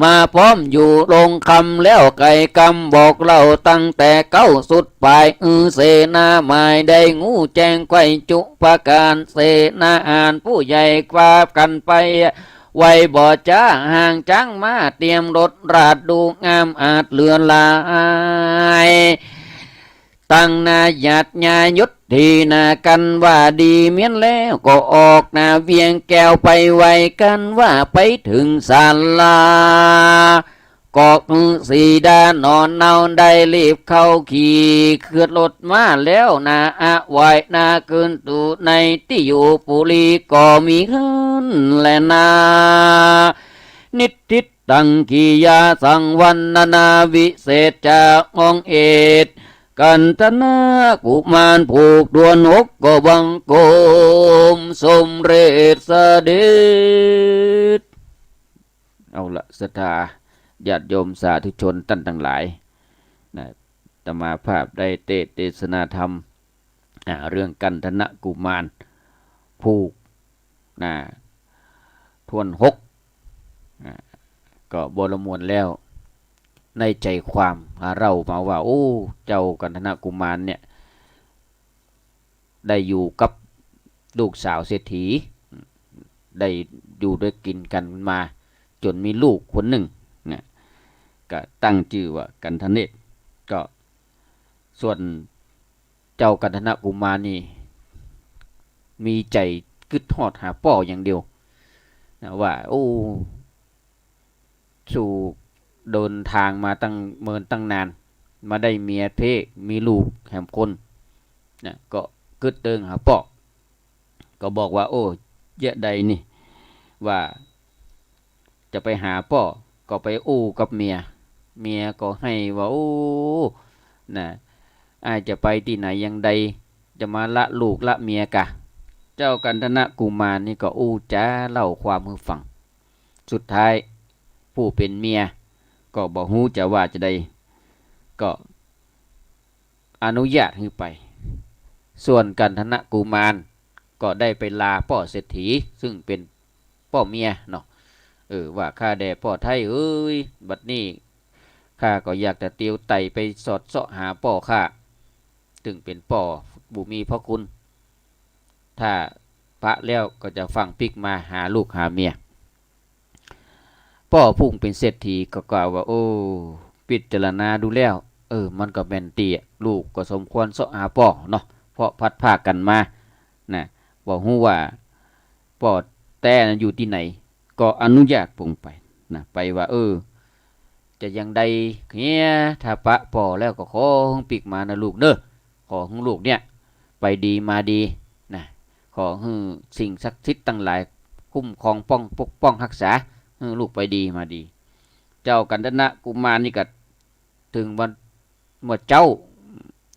มาพร้อมอยู่โรงคำแล้วไขกำบอกเล่าตั้งแต่เก๊าสุดปาย อือเสนาหมายได้ฮู้แจ้งไขว้จุประก๋าน เสนาอ่านผู้ใหญ่กวากั๋นไป ไหวบ่จ๊าห่างจ๊างมาเตรียมรถราชดูงามอาจเหลือหลาย ตั้งนาหยาดญายุทธีนา กั๋นว่าดีเมี้ยนแล้วก็ออกนาเวียงแก้วไปไหว กั๋นว่าไปเถิงศาลา ก็คือสีดาหนอนเนาได้รีบเข้าขี่ขึ้นรถมาแล้วนา อะไหวนาคืนสู่ในตี้อยู่ปุรีก็มีอั้นแลนา นิทธิตังกิยาสังวัณณนาวิเศษจาองค์เอต กันทนะกุมารผูกถ้วนหกก็บังคมสมเร็จเสด็จ เอาละศรัทธาญาติโยมสาธุชนต้านตังหลายนะ อาตมาภาพได้เตสน์เตสนาธรรม อ่า เรื่องกันทนะกุมารผูก นะ ถ้วนหก อ่า ก็บ่ละม่วนแล้ว ในใจ๋ความหาเล่ามาว่า โอ้ เจ้ากันทนะกุมารเนี่ย ได้อยู่กับลูกสาวเศรษฐี ได้อยู่ด้วยกิ๋นกั๋นมาจ๋นมีลูกคนนึ่งนะ ก็ตั้งจื้อว่ากัณฑเนตร ก็ส่วนเจ้ากัณฑนกุมารนี่ มีใจ๋กึ๊ดฮอดหาป้ออย่างเดียวนะ ว่า โอ้ สูเดินตางมาตั้งเมินตั้งนาน มาได้เมียเพ่ มีลูกแหมคนนะ ก็กึ๊ดเติงหาป้อ ก็บอกว่า โอ้ เยียะใดนี่ ว่าจะไปหาป้อ ก็ไปอู้กับเมีย เมียก็ไห้ว่า โอ้ นะ อ้ายจะไปตี้ไหนอย่างใด จะมาละลูกละเมียกา เจ้ากัณฑนกุมารนี่ก็อู้จ๋าเล่าความหื้อฟัง สุดท้ายผู้เป๋นเมียก็บ่ฮู้จะว่าจะใด ก็อนุญาตหื้อไป ส่วนกัณฑนกุมารก็ได้ไปลาป้อเศรษฐี ซึ่งเป๋นป้อเมียเนาะ เออ ว่า ข้าแด่ป้อไท้เอ๋ย บัดนี้ข้าก็อยากจะเตียวไต่ไปสอดเซาะหาป้อข้า ซึ่งเป๋นป้อผู้มีพระคุณ ถ้าปะแล้วก็จะฟั่งปิ๊กมาหาลูกหาเมีย ป้อผู้เป๋นเศรษฐีก็กล่าวว่า โอ้ พิจารณาดูแล้ว เออ มันก็แม่นตี้ ลูกก็สมควรเซาะหาป้อเนาะ เพราะพลัดพรากกั๋นมานะ บ่ฮู้ว่าป้อแต๊นั้นอยู่ตี้ไหน ก็อนุญาตปงไปนะ ไปว่า เออ จะอย่างใดเหีย ถ้าปะป้อแล้วก็ขอหื้อปิ๊กมานะลูกเน่อ ขอหื้อลูกเนี่ย ไปดีมาดีนะ ขอหื้อสิ่งศักดิ์สิทธิ์ตังหลายคุ้มครองป้อง ปกป้องฮักษา หื้อลูกไปดีมาดี เจ้ากัณฑนกุมารนี่ก็เถิงวัน เมื่อเจ๊า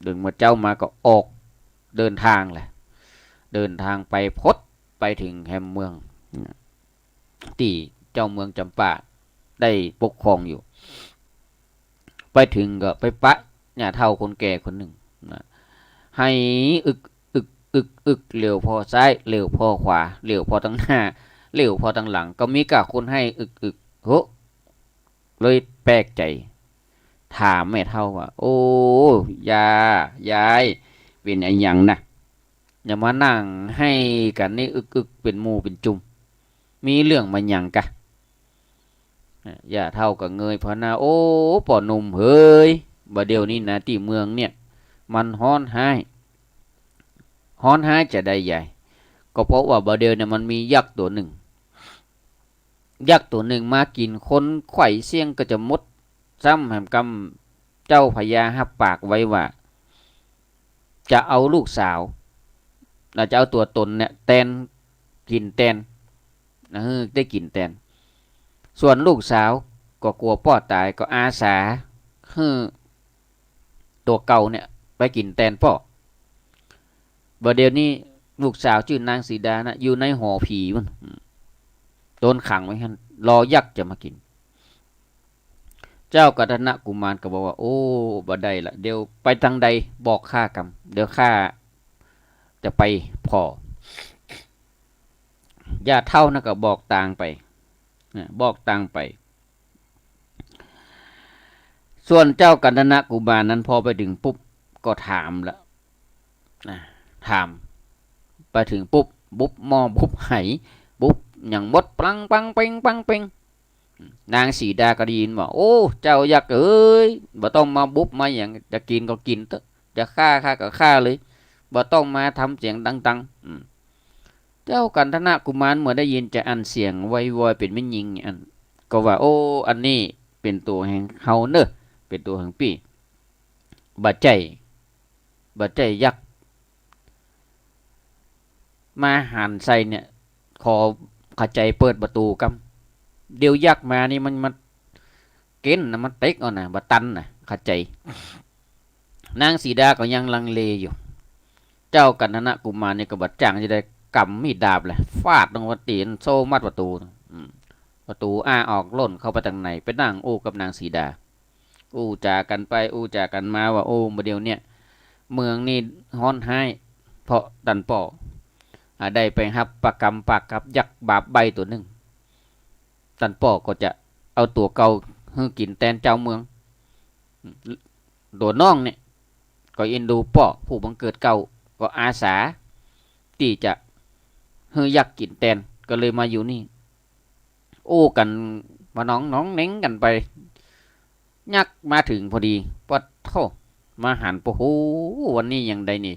เถิงเมื่อเจ๊ามาก็ออกเดินตางแหละ เดินตางไปพดไปเถิงแหมเมือง ตี้เจ้าเมืองจำปาได้ปกครองอยู่ ไปเถิงก็ไปปะหญ้าเฒ่าคนแก่คนนึ่งนะ ไห้อึกอึกอึกอึก เหลียวผ่อซ้าย เหลียวผ่อขวา เหลียวผ่อตังหน้า เหลียวผ่อตังหลัง ก็มีก้าคนไห้อึกอึก โห เลยแปลกใจ๋ ถามแม่เฒ่าว่า โอ้ ย่า ยาย เป๋นอะหยังนะ อย่ามานั่งไห้กั๋นนี่อึกอึก เป๋นหมู่เป๋นจุม มีเรื่องมาหยังกา ย่าเฒ่าก็เงยผ่อหน้า โอ้ ป้อหนุ่มเหย บ่าเดี่ยวนี้นะ ตี้เมืองเนี่ย มันฮ้อนฮ้าย ฮ้อนฮ้ายจะใดยาย ก็เพราะว่าบ่าเดี่ยวเนี่ยมันมียักษ์ตั๋วนึ่ง ยักษ์ตั๋วนึ่งมากิ๋นคนไขว่เสี้ยงก็จะหมด ซ้ำแหมกำเจ้าพญาฮับปากไว้ว่า จะเอาลูกสาวนะ จะเอาตั๋วต๋นเนี่ยแตน กิ๋นแตนนะ หื้อได้กิ๋นแตน ส่วนลูกสาวก็กั๋วป้อต๋าย ก็อาสาหื้อตั๋วเก่าเนี่ยไปกิ๋นแตนป้อ บ่าเดี่ยวนี้ลูกสาวจื้อนางสีดานะ อยู่ในหอผีปู้น อืม โดนขังไว้หั้น รอยักษ์จะมากิ๋น เจ้ากัณฑนกุมารก็บอกว่า โอ้ บ่ได้ละ เดี๋ยวไปตางใดบอกข้ากำ เดี๋ยวข้าจะไปผ่อ ย่าเฒ่านั้นก็บอกตางไปนะ บอกตางไป ส่วนเจ้ากัณฑนกุมารนั้นพอไปเถิงปุ๊บก็ถามละนะ ถาม ไปเถิงปุ๊บ บุบหม้อบุบไห บุบหยังหมด ปังปังเปง ปังเปง นางสีดาก็ได้ยินว่า โอ้ เจ้ายักษ์เอ๋ย บ่ต้องมาบุบมาหยัง จะกิ๋นก็กิ๋นเต๊อะ จะฆ่าข้าก็ฆ่าเลย บ่ต้องมาทำเสียงดังๆ อืม เจ้ากัณฑนกุมารเมื่อได้ยินจาอั้นเสียงไววอยเป๋นแม่ญิงอั้น ก็ว่า โอ้ อันนี้เป๋นตั๋วแห่งเฮาเน่อ เป๋นตั๋วแห่งปี้ บ่ใจ้ บ่ใจ้ยักษ์มาหันใส่เนี่ย ขอขะใจ๋เปิดประตู๋กำ เดี๋ยวยักษ์มานี่มันมาเก๊นนะ มันเต็กเอานะ บ่ตันนะ ขะใจ๋ นางสีดาก็ยังลังเลอยู่ เจ้ากัณฑนกุมารนี่ก็บ่จ้างจะได้กำมีดดาบแหละ ฟาดลงไปตี๋นโซ่มัดประตู๋ อืม ประตู๋อ้าออกล่นเข้าไปตางใน ไปนั่งอู้กับนางสีดา อู้จ๋ากั๋นไปอู้จ๋ากั๋นมาว่า โอ้ บ่าเดี่ยวเนี่ย เมืองนี่ฮ้อนฮ้าย เพราะต้านป้อ อ่า ได้ไปฮับปะกำปากกับยักษ์บาปใบ้ตั๋วนึ่ง ต้านป้อก็จะเอาตั๋วเก่าหื้อกิ๋นแตนเจ้าเมือง ตั๋วน้องเนี่ย ก็เอ็นดูป้อผู้บังเกิดเกล้า ก็อาสาตี้จะหื้อยักษ์กิ๋นแตน ก็เลยมาอยู่นี่ อู้กั๋นปะหนองหนองเหน็งกั๋นไป ยักษ์มาเถิงพอดี ปะโธ่ มาหัน โอ้โห วันนี้ยังไดนี่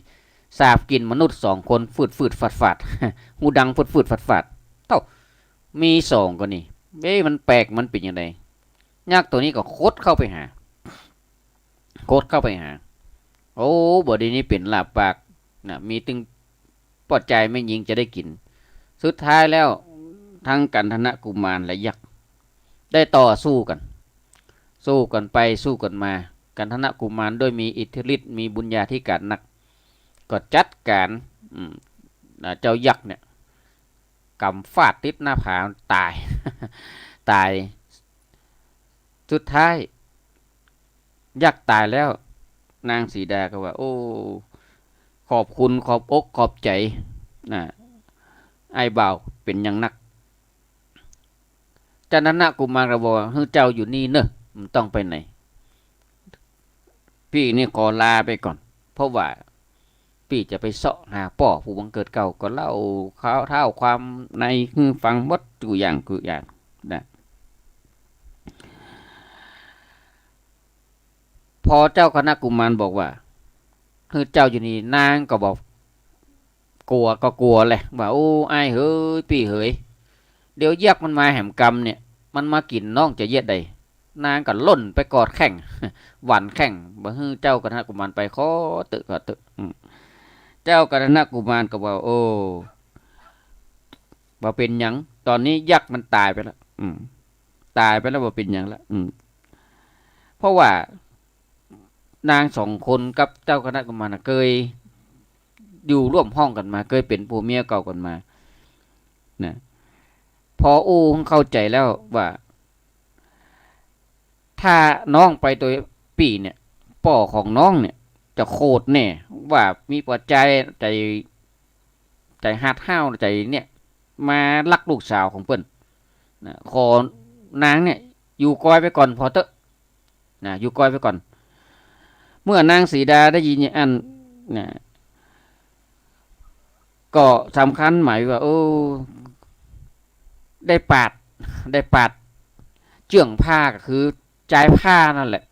สาบกิ๋นมนุษย์สองคน ฟืดๆ ฟาดๆ ฮูดังฟืดๆ ฟาดๆ โธ่ มีสองก้อนี่ เอ๊ะ มันแปลก มันเป๋นยังไง ยักษ์ตั๋วนี้ก็ขดเข้าไปหา ขดเข้าไปหา โอ้ บ่ดีนี้เป๋นลาบปากนะ มีตึงป้อจายแม่ญิงจะได้กิ๋น สุดท้ายแล้ว ตึงกัณฑนกุมารและยักษ์ ได้ต่อสู้กั๋น สู้กั๋นไปสู้กั๋นมา กัณฑนกุมารด้วยมีอิทธิฤทธิ์ มีบุญญาธิการนัก ก็จัดก๋าน อืม อ่า เจ้ายักษ์เนี่ย ก๋ำฟาดติดหน้าผา ต๋าย ต๋าย สุดท้าย ยักษ์ต๋ายแล้ว นางสีดาก็ว่า โอ้ ขอบคุณ ขอบอกขอบใจ๋ นะ อ้ายบ่าวเป๋นอย่างนัก กัณฑนกุมารก็บอกว่า หื้อเจ้าอยู่นี่เน่อ บ่ต้องไปไหน ปี้นี่ขอลาไปก่อน เพราะว่าปี้จะไปเซาะหาป้อผู้บังเกิดเกล้า ก็เล่าข่าวท้าวความในหื้อฟังหมดกู้อย่างกู้อย่างนะ พอเจ้ากัณฑนกุมารบอกว่า หื้อเจ้าอยู่นี่ นางก็บอก กั๋วก็กั๋วแหละ ว่า โอ้ อ้ายเหย ปี้เหย เดี๋ยวยักษ์มันมาแหมกำเนี่ย มันมากิ๋นน้องจะเยียะใด นางก็ล่นไปกอดแข้ง หวั่นแข้ง บ่หื้อเจ้ากัณฑนกุมารไป ขอเต๊อะ ขอเต๊อะ อืม เจ้ากัณฑนกุมารก็ว่า โอ้ บ่เป๋นหยัง ต๋อนนี้ยักษ์มันต๋ายไปแล้ว อืม ต๋ายไปแล้ว บ่เป๋นหยังละ อืม เพราะว่านางสองคนกับเจ้ากัณฑนกุมารน่ะ เกยอยู่ร่วมห้องกั๋นมา เกยเป๋นผัวเมียเก่ากั๋นมา นะ พออู้เข้าใจ๋แล้วว่า ถ้าน้องไปโตยปี้เนี่ย ป้อของน้องเนี่ย จะโขดแน่ ว่ามีปัจจัยใจ๋ ใจ๋หัดห้าวใจ๋เนี่ย มาลักลูกสาวของเปิ้น นะ ขอนางเนี่ย อยู่กอยไปก่อนผ่อเต๊อะ นะ อยู่กอยไปก่อน เมื่อนางสีดาได้ยินอย่างอั้น นะ ก็สำคัญหมายว่า โอ้ ได้ปาด ได้ปาดเจื้องผ้า ก็คือจายผ้านั่นแหละ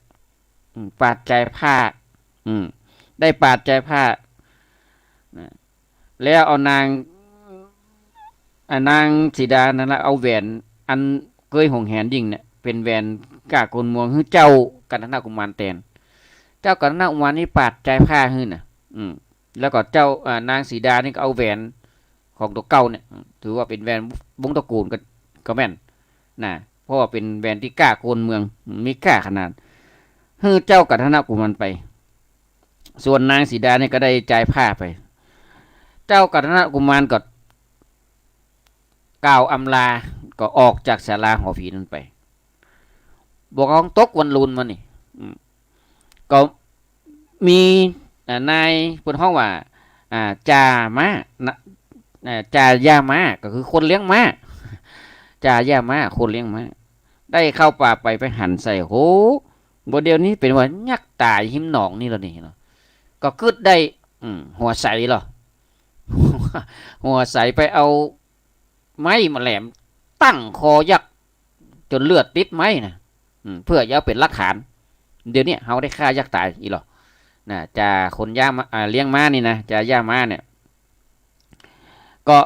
อืม ปาดจายผ้า อืม ได้ปาดจายผ้า นะ แล้วเอานาง อ่ะ นางสีดานั่นละ เอาแหวนอันเกยหวงแหนยิ่งเนี่ย เป๋นแหวนก้าโกนเมือง หื้อเจ้ากัณฑนกุมารแตน เจ้ากัณฑนกุมารนี่ปาดจายผ้าหื้อน่ะ อืม แล้วก็เจ้า อ่า นางสีดานี่ก็เอาแหวนของตั๋วเก่าเนี่ย ถือว่าเป๋นแหวนวงศ์ตระกูลก็ ก็แม่น นะ เพราะว่าเป๋นแหวนตี้ก้าโกนเมือง มีก้าขนาด หื้อเจ้ากัณฑนกุมารไป ส่วนนางสีดานี่ก็ได้จายผ้าไป เจ้ากัณฑนกุมารก็กล่าวอำลา ก็ออกจากศาลาหอผีนั้นไป บ่าฮ้องตกวันลุนมานี่ อืม ก็มี อ่า นายเปิ้นฮ้องว่า อ่า จ่าม้า นะ อ่า จ่าย่าม้า ก็คือคนเลี้ยงม้า จ่าย่าม้า คนเลี้ยงม้า ได้เข้าป่าไป ไปหันใส่ โห บ่าเดี่ยวนี้เป๋นว่ายักษ์ต๋ายฮิมหนองนี่แล้วนี่เนาะ ก็กึ๊ดได้ อืม หัวใสเหรอ หัวใสไปเอาไม้มาแหลมตั้งคอยักษ์ จ๋นเลือดติดไม้น่ะ อืม เปื้อจะเอาเป๋นหลักฐาน เดี๋ยวนี้เฮาได้ฆ่ายักษ์ต๋ายอี้เหรอ น่ะ จ่าคนย่าม้า อ่า เลี้ยงม้านี่นะ จ่าย่าม้าเนี่ย ก็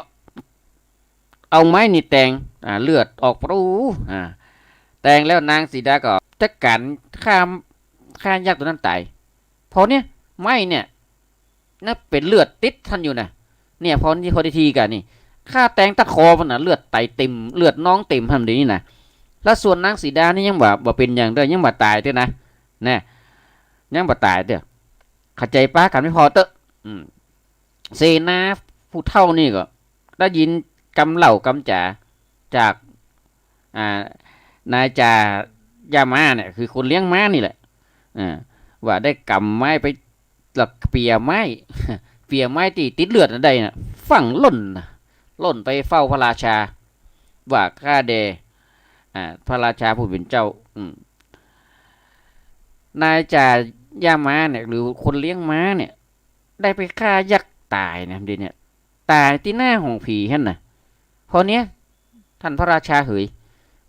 เอาไม้นี่แตง อ่า เลือดออกปรู อ่า แตงแล้วนางสีดาก็จัดก๋านฆ่า ฆ่ายักษ์ตั๋วนั้นต๋าย พอเนี่ย ไม้เนี่ย นะ เป๋นเลือดติดหั้นอยู่น่ะ เนี่ย พอนี่ พอดีทีกั๋นนี่ ข้าแตงตัดคอมันน่ะ เลือดไหลเต๋ม เลือดนองเต๋มหั้นเดี๋ยวนี้น่ะ แล้วส่วนนางสีดานี่ยังบ่า บ่เป๋นหยังเตื้อ ยังบ่ต๋ายเตื้อนะ แน่ ยังบ่ต๋ายเตื้อ เข้าใจ๋ปากั๋นไปผ่อเต๊อะ อืม เสนาผู้เฒ่านี่ก็ได้ยินกำเล่ากำจ๋าจาก อ่า นายจ่าย่าม้าเนี่ย คือคนเลี้ยงม้านี่แหละ อ่า ว่าได้ก๋ำไม้ไป แล้วเปียไม้ เปียไม้ตี้ติดเลือดนั้นได้น่ะ ฟั่งล่นน่ะ ล่นไปเฝ้าพระราชา ว่าข้าแด่ อ่า พระราชาผู้เป๋นเจ้า อืม นายจ่าย่าม้าเนี่ย หรือคนเลี้ยงม้าเนี่ย ได้ไปฆ่ายักษ์ต๋ายนะ เดี๋ยวเนี้ย ต๋ายตี้หน้าห้องผีหั้นน่ะ พอเนี้ย ท่านพระราชาเหย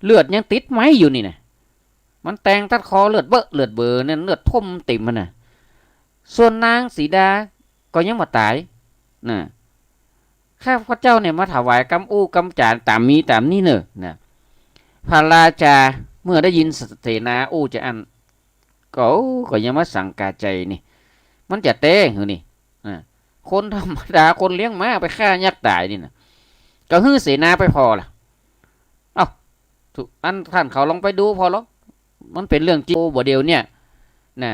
เลือดยังติดไหม้อยู่นี่นะ มันแตงตัดคอเลือดเบอะเลือดเบอนั่น เลือดท่วมเต็มหั้นน่ะ ส่วนนางสีดาก็ยังบ่ต๋าย น่ะ ข้าพเจ้าเนี่ยมาถวายกำอู้กำจ๋าต๋ามมีต๋ามนี้เน่อ น่ะ พระราชาเมื่อได้ยินเสนาอู้จาอั้น ก็ ก็ยังบ่สังกาใจ๋นี่ มันจะแต๊หื้อนี่ น่ะ คนธรรมดาคนเลี้ยงม้าไปฆ่ายักษ์ต๋ายนี่น่ะ ก็หื้อเสนาไปผ่อล่ะ เอ้า อันท่านเขาลองไปดูผ่อลอ มันเป๋นเรื่องจริงบ่เดี่ยวเนี่ย น่ะ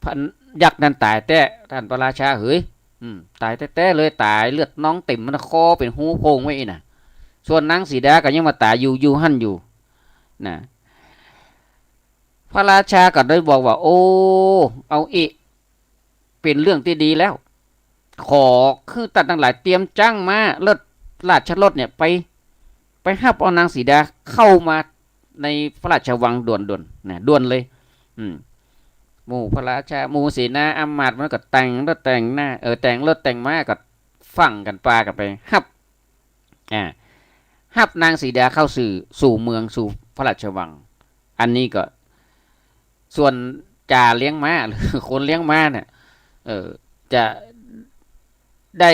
พัน ยักษ์นั้นต๋ายแต๊ ท่านพระราชาเหย อืม ต๋ายแต๊ๆ เลย ต๋ายเลือดนองเต็มมันคอเป๋นฮูโพรงไว้อี้น่ะ ส่วนนางสีดาก็ยังบ่ต๋าย อยู่ อยู่หั้นอยู่ น่ะ พระราชาก็ได้บอกว่า โอ้ เอาอี้ เป๋นเรื่องตี้ดีแล้ว ขอคือต้านตังหลายเตรียมจ้างม้า เลิศราชรถเนี่ยไป ไปฮับเอานางสีดาเข้ามาในพระราชวังด่วนๆ น่ะ ด่วนเลย อืม หมู่พระราชา หมู่เสนาอามาตย์มันก็แต่งรถแต่งหน้า เออ แต่งรถแต่งม้าก็ฟั่งกั๋นปากั๋นไปฮับ อ่า ฮับนางสีดาเข้าสู่ สู่เมือง สู่พระราชวัง อันนี้ก็ ส่วนจ่าเลี้ยงม้า หรือคนเลี้ยงม้าเนี่ย เออ จะได้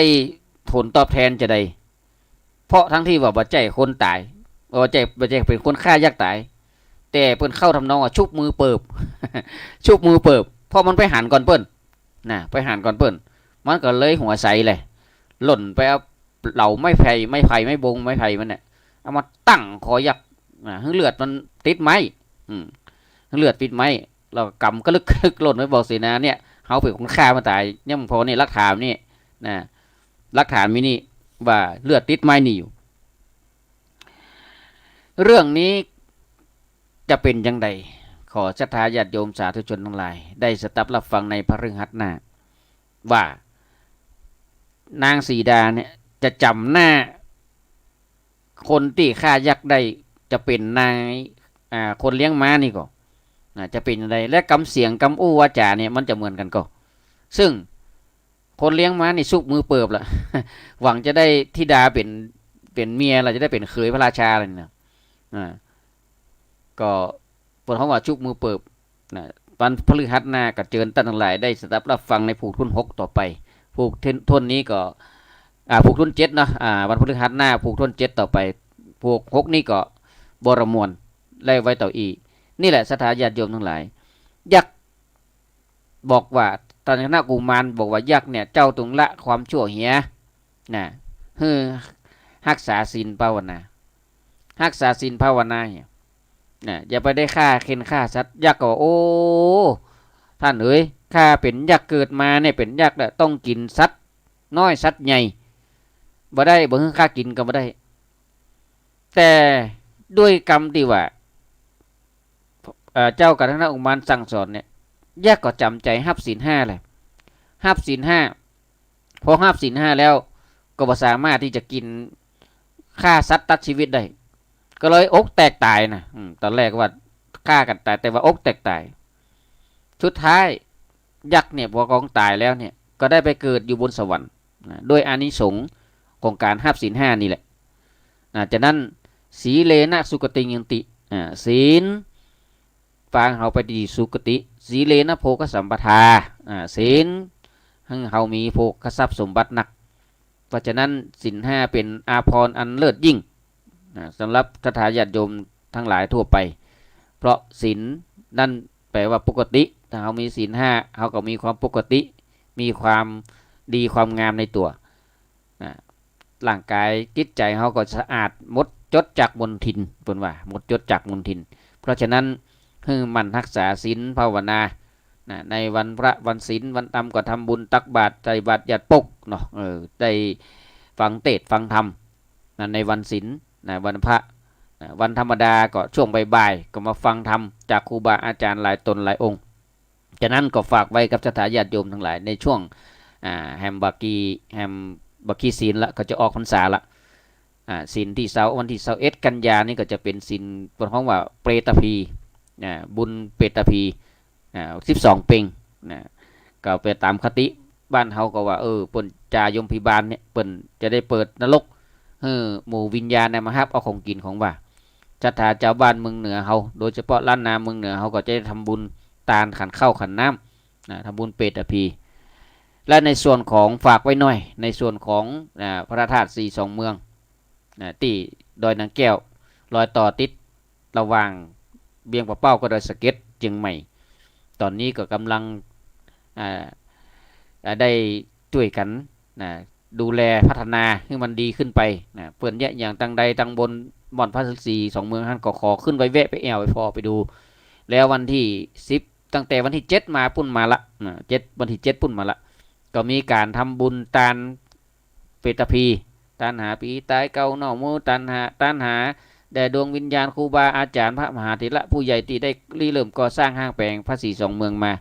ผลตอบแทนจาใด เพราะตังที่ว่าบ่ใจ้คนต๋าย บ่ใจ้ บ่ใจ้เป๋นคนฆ่ายักษ์ต๋าย แต่เปิ้นเข้าทำนองว่าชุบมือเปิบ ชุบมือเปิบ เพราะมันไปหันก่อนเปิ้น น่ะ ไปหันก่อนเปิ้น มันก็เลยหัวใสเลย หล่นไปเอาเหล่าไม้ไผ่ ไม้ไผ่ ไม้บง ไม้ไผ่มันเนี่ย เอามาตั้งคอยักษ์ น่ะ หื้อเลือดมันติดไม้ อืม หื้อเลือดติดไม้ แล้วก็กำกะลึกๆ หล่นไปบอกเสนาเนี่ย เฮาเป๋นคนฆ่ามันต๋าย ยังผ่อนี่หลักฐานนี่ น่ะ หลักฐานมีนี่ ว่าเลือดติดไม้นี่อยู่ เรื่องนี้จะเป๋นจังใด ขอศรัทธาญาติโยมสาธุชนตังหลาย ได้สดับฮับฟังในพฤหัสหน้า ว่า นางสีดาเนี่ยจะจ๋ำหน้า คนตี้ฆ่ายักษ์ได้ จะเป๋นนาย อ่า คนเลี้ยงม้านี่ก่อ น่ะ จะเป๋นจังใด และกำเสียงกำอู้วาจ๋าเนี่ยมันจะเหมือนกั๋นก่อ ซึ่งคนเลี้ยงม้านี่ชุบมือเปิบละ หวังจะได้ธิดาเป๋น เป๋นเมียละ จะได้เป๋นเขยพระราชาละนี่นะ อ่า ก็เปิ้นฮ้องว่าชุบมือเปิบ น่ะ วันพฤหัสหน้าก็เจิญต้านตังหลายได้สดับฮับฟังในผูกทุ่นหกต่อไป ผูกทุ่น ทุ่นนี้ก็ อ่า ผูกทุ่นเจ็ดเนาะ อ่า วันพฤหัสหน้าผูกทุ่นเจ็ดต่อไป ผูกหกนี้ก็บรมวร และไว้เต้าอี้ นี่แหละศรัทธาญาติโยมตังหลาย ยักษ์บอกว่า ต้านคณะกุมารบอกว่ายักษ์เนี่ย เจ้าจงละความชั่วเหีย น่ะ หื้อฮักษาศีลภาวนา ฮักษาศีลภาวนาเนี่ย น่ะ อย่าไปได้ฆ่าเข่นฆ่าสัตว์ ยักษ์ก็ว่า โอ้ ท่านเอ๋ย ข้าเป๋นยักษ์เกิดมาเนี่ยเป๋นยักษ์แหละ ต้องกิ๋นสัตว์น้อยสัตว์ใหญ่ บ่ได้ บ่หื้อข้ากิ๋นก็บ่ได้ แต่ด้วยกำตี้ว่า เอ่อ เจ้ากัณฑนกุมารสั่งสอนเนี่ย ยักษ์ก็จ๋ำใจ๋ฮับศีลห้าแหละ ฮับศีลห้า พอฮับศีลห้าแล้ว ก็บ่สามารถตี้จะกิ๋น ฆ่าสัตว์ตัดชีวิตได้ ก็เลยอกแตกต๋ายนะ อืม ต๋อนแรกว่าฆ่ากั๋นต๋าย แต่ว่าอกแตกต๋าย สุดท้าย ยักษ์เนี่ย พอของต๋ายแล้วเนี่ย ก็ได้ไปเกิดอยู่บนสวรรค์ นะ ด้วยอานิสงส์ของก๋านฮับศีลห้านี่แหละ นะ ฉะนั้น สีเลนะสุคติงยันติ อ่า ศีล ปาเฮาไปตี้สุคติ สีเลนะโภคสัมปทา อ่า ศีล หื้อเฮามีโภคทรัพย์สมบัตินัก เพราะฉะนั้นศีลห้าเป๋นอาภรณ์อันเลิศยิ่ง นะ สำหรับศรัทธาญาติโยมตังหลายทั่วไป เพราะศีลนั่นแปลว่าปกติ ถ้าเฮามีศีลห้า เฮาก็มีความปกติ มีความดีความงามในตั๋ว นะ ร่างก๋ายจิตใจ๋เฮาก็สะอาดหมดจดจากมลทิน เปิ้นว่า หมดจดจากมลทิน เพราะฉะนั้น หื้อหมั่นฮักษาศีลภาวนา นะ ในวันพระวันศีล วันธรรมก็ทำบุญตักบาตร ใส่บาตรญาติโยมเนาะ เออ ได้ฟังเตสน์ฟังธรรม นะ ในวันศีล นะ วันพระ นะ วันธรรมดาก็ช่วงบ่ายๆ ก็มาฟังธรรมจากครูบาอาจ๋ารย์หลายต๋นหลายองค์ ฉะนั้นก็ฝากไว้กับศรัทธาญาติโยมตังหลายในช่วง อ่า แหมบ่ากี้ แหมบ่ากี้ศีลละ ก็จะออกพรรษาละ อ่า ศีลตี้ซาว วันตี้ซาวเอ็ดกันยานี่ก็จะเป๋นศีล เปิ้นฮ้องว่าเปตภีร์ นะ บุญเปตภีร์ นะ สิบสองเป็ง นะ ก็ไปต๋ามคติบ้านเฮาก็ว่า เออ เปิ้นจ่ายมพิบาลเนี่ย เปิ้นจะได้เปิดนรก หื้อหมู่วิญญาณเนี่ยมาฮับเอาของกิ๋นของหว่าน ศรัทธาจาวบ้านเมืองเหนือเฮา โดยเฉพาะล้านนาเมืองเหนือเฮาก็จะได้ทำบุญตานขันข้าวขันน้ำ นะ ทำบุญเปตภีร์ และในส่วนของฝากไว้หน่อย ในส่วนของ อ่า พระธาตุสีสองเมือง นะ ตี้ดอยนางแก้ว รอยต่อติดระหว่างเวียงป่าเป้ากับดอยสะเก็ด เจียงใหม่ ต๋อนนี้ก็ก่ำลัง อ่า อ่า ได้จ้วยกั๋น นะ ดูแลพัฒนาหื้อมันดีขึ้นไป นะ เปิ้นเยียะอย่างตังใดตังบน ม่อนพระสีสองเมืองหั้นก็ขอขึ้นไปแวะไปแอ่วไปผ่อไปดู แล้ววันตี้สิบ ตั้งแต่วันตี้เจ็ดมาปุ้นมาละ นะ เจ็ด วันตี้เจ็ดปุ้นมาละ ก็มีก๋านทำบุญตานเปตภีร์ ตานหาผีต๋ายเก่าเน่าหมู ตานหา ตานหาแด่ดวงวิญญาณครูบาอาจ๋ารย์พระมหาเถระผู้ใหญ่ตี้ได้ริเริ่มก่อสร้างห้างแป๋งพระสีสองเมืองมา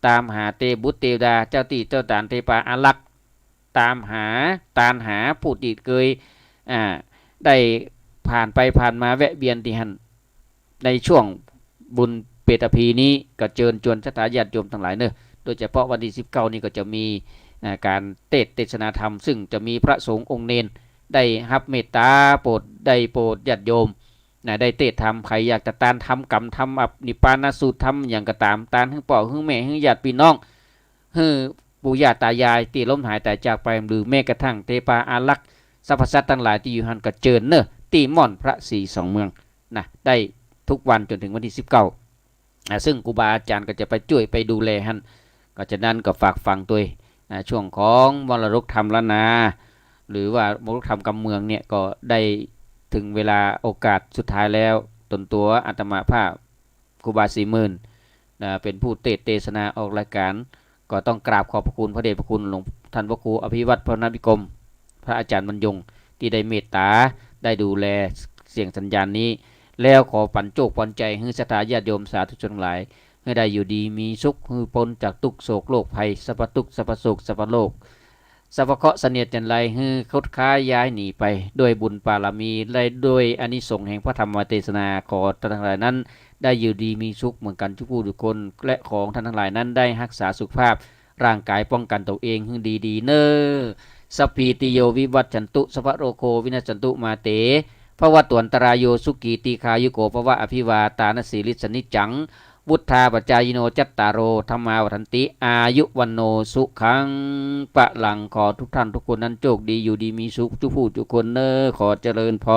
ตามหาเตบุตรเตวดา เจ้าตี้เจ้าตานเตปาอารักษ์ ตามหา ตานหาผู้ตี้เกย อ่า ได้ผ่านไปผ่านมาแวะเวียนตี้หั้น ในช่วงบุญเปตภีร์นี้ก็เจิญจวนศรัทธาญาติโยมตังหลายเน่อ โดยเฉพาะวันตี้สิบเก้านี้ก็จะมี อ่า ก๋านเตสน์เตสนาธรรม ซึ่งจะมีพระสงฆ์องค์เณรได้ฮับเมตต๋าโปรด ได้โปรดญาติโยม นะ ได้เตสน์ธรรม ใผอยากจะตานทำกรรมทำอภินิพพานสูตรทำหยังก็ต๋าม ตานหื้อป้อหื้อแม่หื้อญาติปี้น้อง หื้อปู่ย่าต๋ายายตี้ล้มหายต๋ายจากไป หรือแม้กระทั่งเตปาอารักษ์สรรพสัตว์ตังหลายตี้อยู่หั้นก็เจิญเน่อ ตี้ม่อนพระสีสองเมือง นะ ได้ทุกวันจ๋นเถิงวันตี้สิบเก้า อ่า ซึ่งครูบาอาจ๋ารย์ก็จะไปจ้วยไปดูแลหั้น ก็ฉะนั้นก็ฝากฝังตวย อ่า ช่วงของมรดกธรรมล้านนา หรือว่ามรดกธรรมกำเมืองเนี่ย ก็ได้เถิงเวลาโอกาสสุดท้ายแล้ว ตนตั๋วอาตมาภาพ ครูบาศรีหมื่น นะ เป๋นผู้เตสน์เตสนาออกรายก๋าน ก็ต้องกราบขอบพระคุณพระเดชพระคุณหลวงท่านพระครูอภิวัฒน์พรหมวิกรม พระอาจ๋ารย์บรรยง ตี้ได้เมตต๋า ได้ดูแลเสียงสัญญาณนี้ แล้วขอปั๋นโจคปั๋นชัยหื้อศรัทธาญาติโยมสาธุชนทั้งหลาย หื้อได้อยู่ดีมีสุข หื้อป๊นจากตุ๊กข์โศกโรคภัย สรรพตุ๊กข์ สรรพโศก สรรพโรค สรรพเคราะห์เสนียดจัญไร หื้อคดค้ายย้ายหนีไป ด้วยบุญบารมี และด้วยอานิสงส์แห่งพระธรรมเตสนา ขอท่านทั้งหลายนั้น ได้อยู่ดีมีสุขเหมือนกั๋นทุกผู้ทุกคน และขอท่านทั้งหลายนั้นได้ฮักษาสุขภาพร่างก๋าย ป้องกั๋นตั๋วเองหื้อดีๆ เน่อ สัพพีติโยวิวัชชันตุ สัพพะโรโควินัสสันตุ มาเต ภวัตวันตราโย สุขีตีฆายุโกภวะ อภิวาทานะสีลิสสะนิจจัง วุฑฒาปจายิโน จัตตาโร ธัมมาวัฑฒันติ อายุวัณโณ สุขัง พลัง ขอทุกท่านทุกคนนั้นโชคดี อยู่ดีมีสุขทุกผู้ทุกคนเน่อ ขอเจริญพร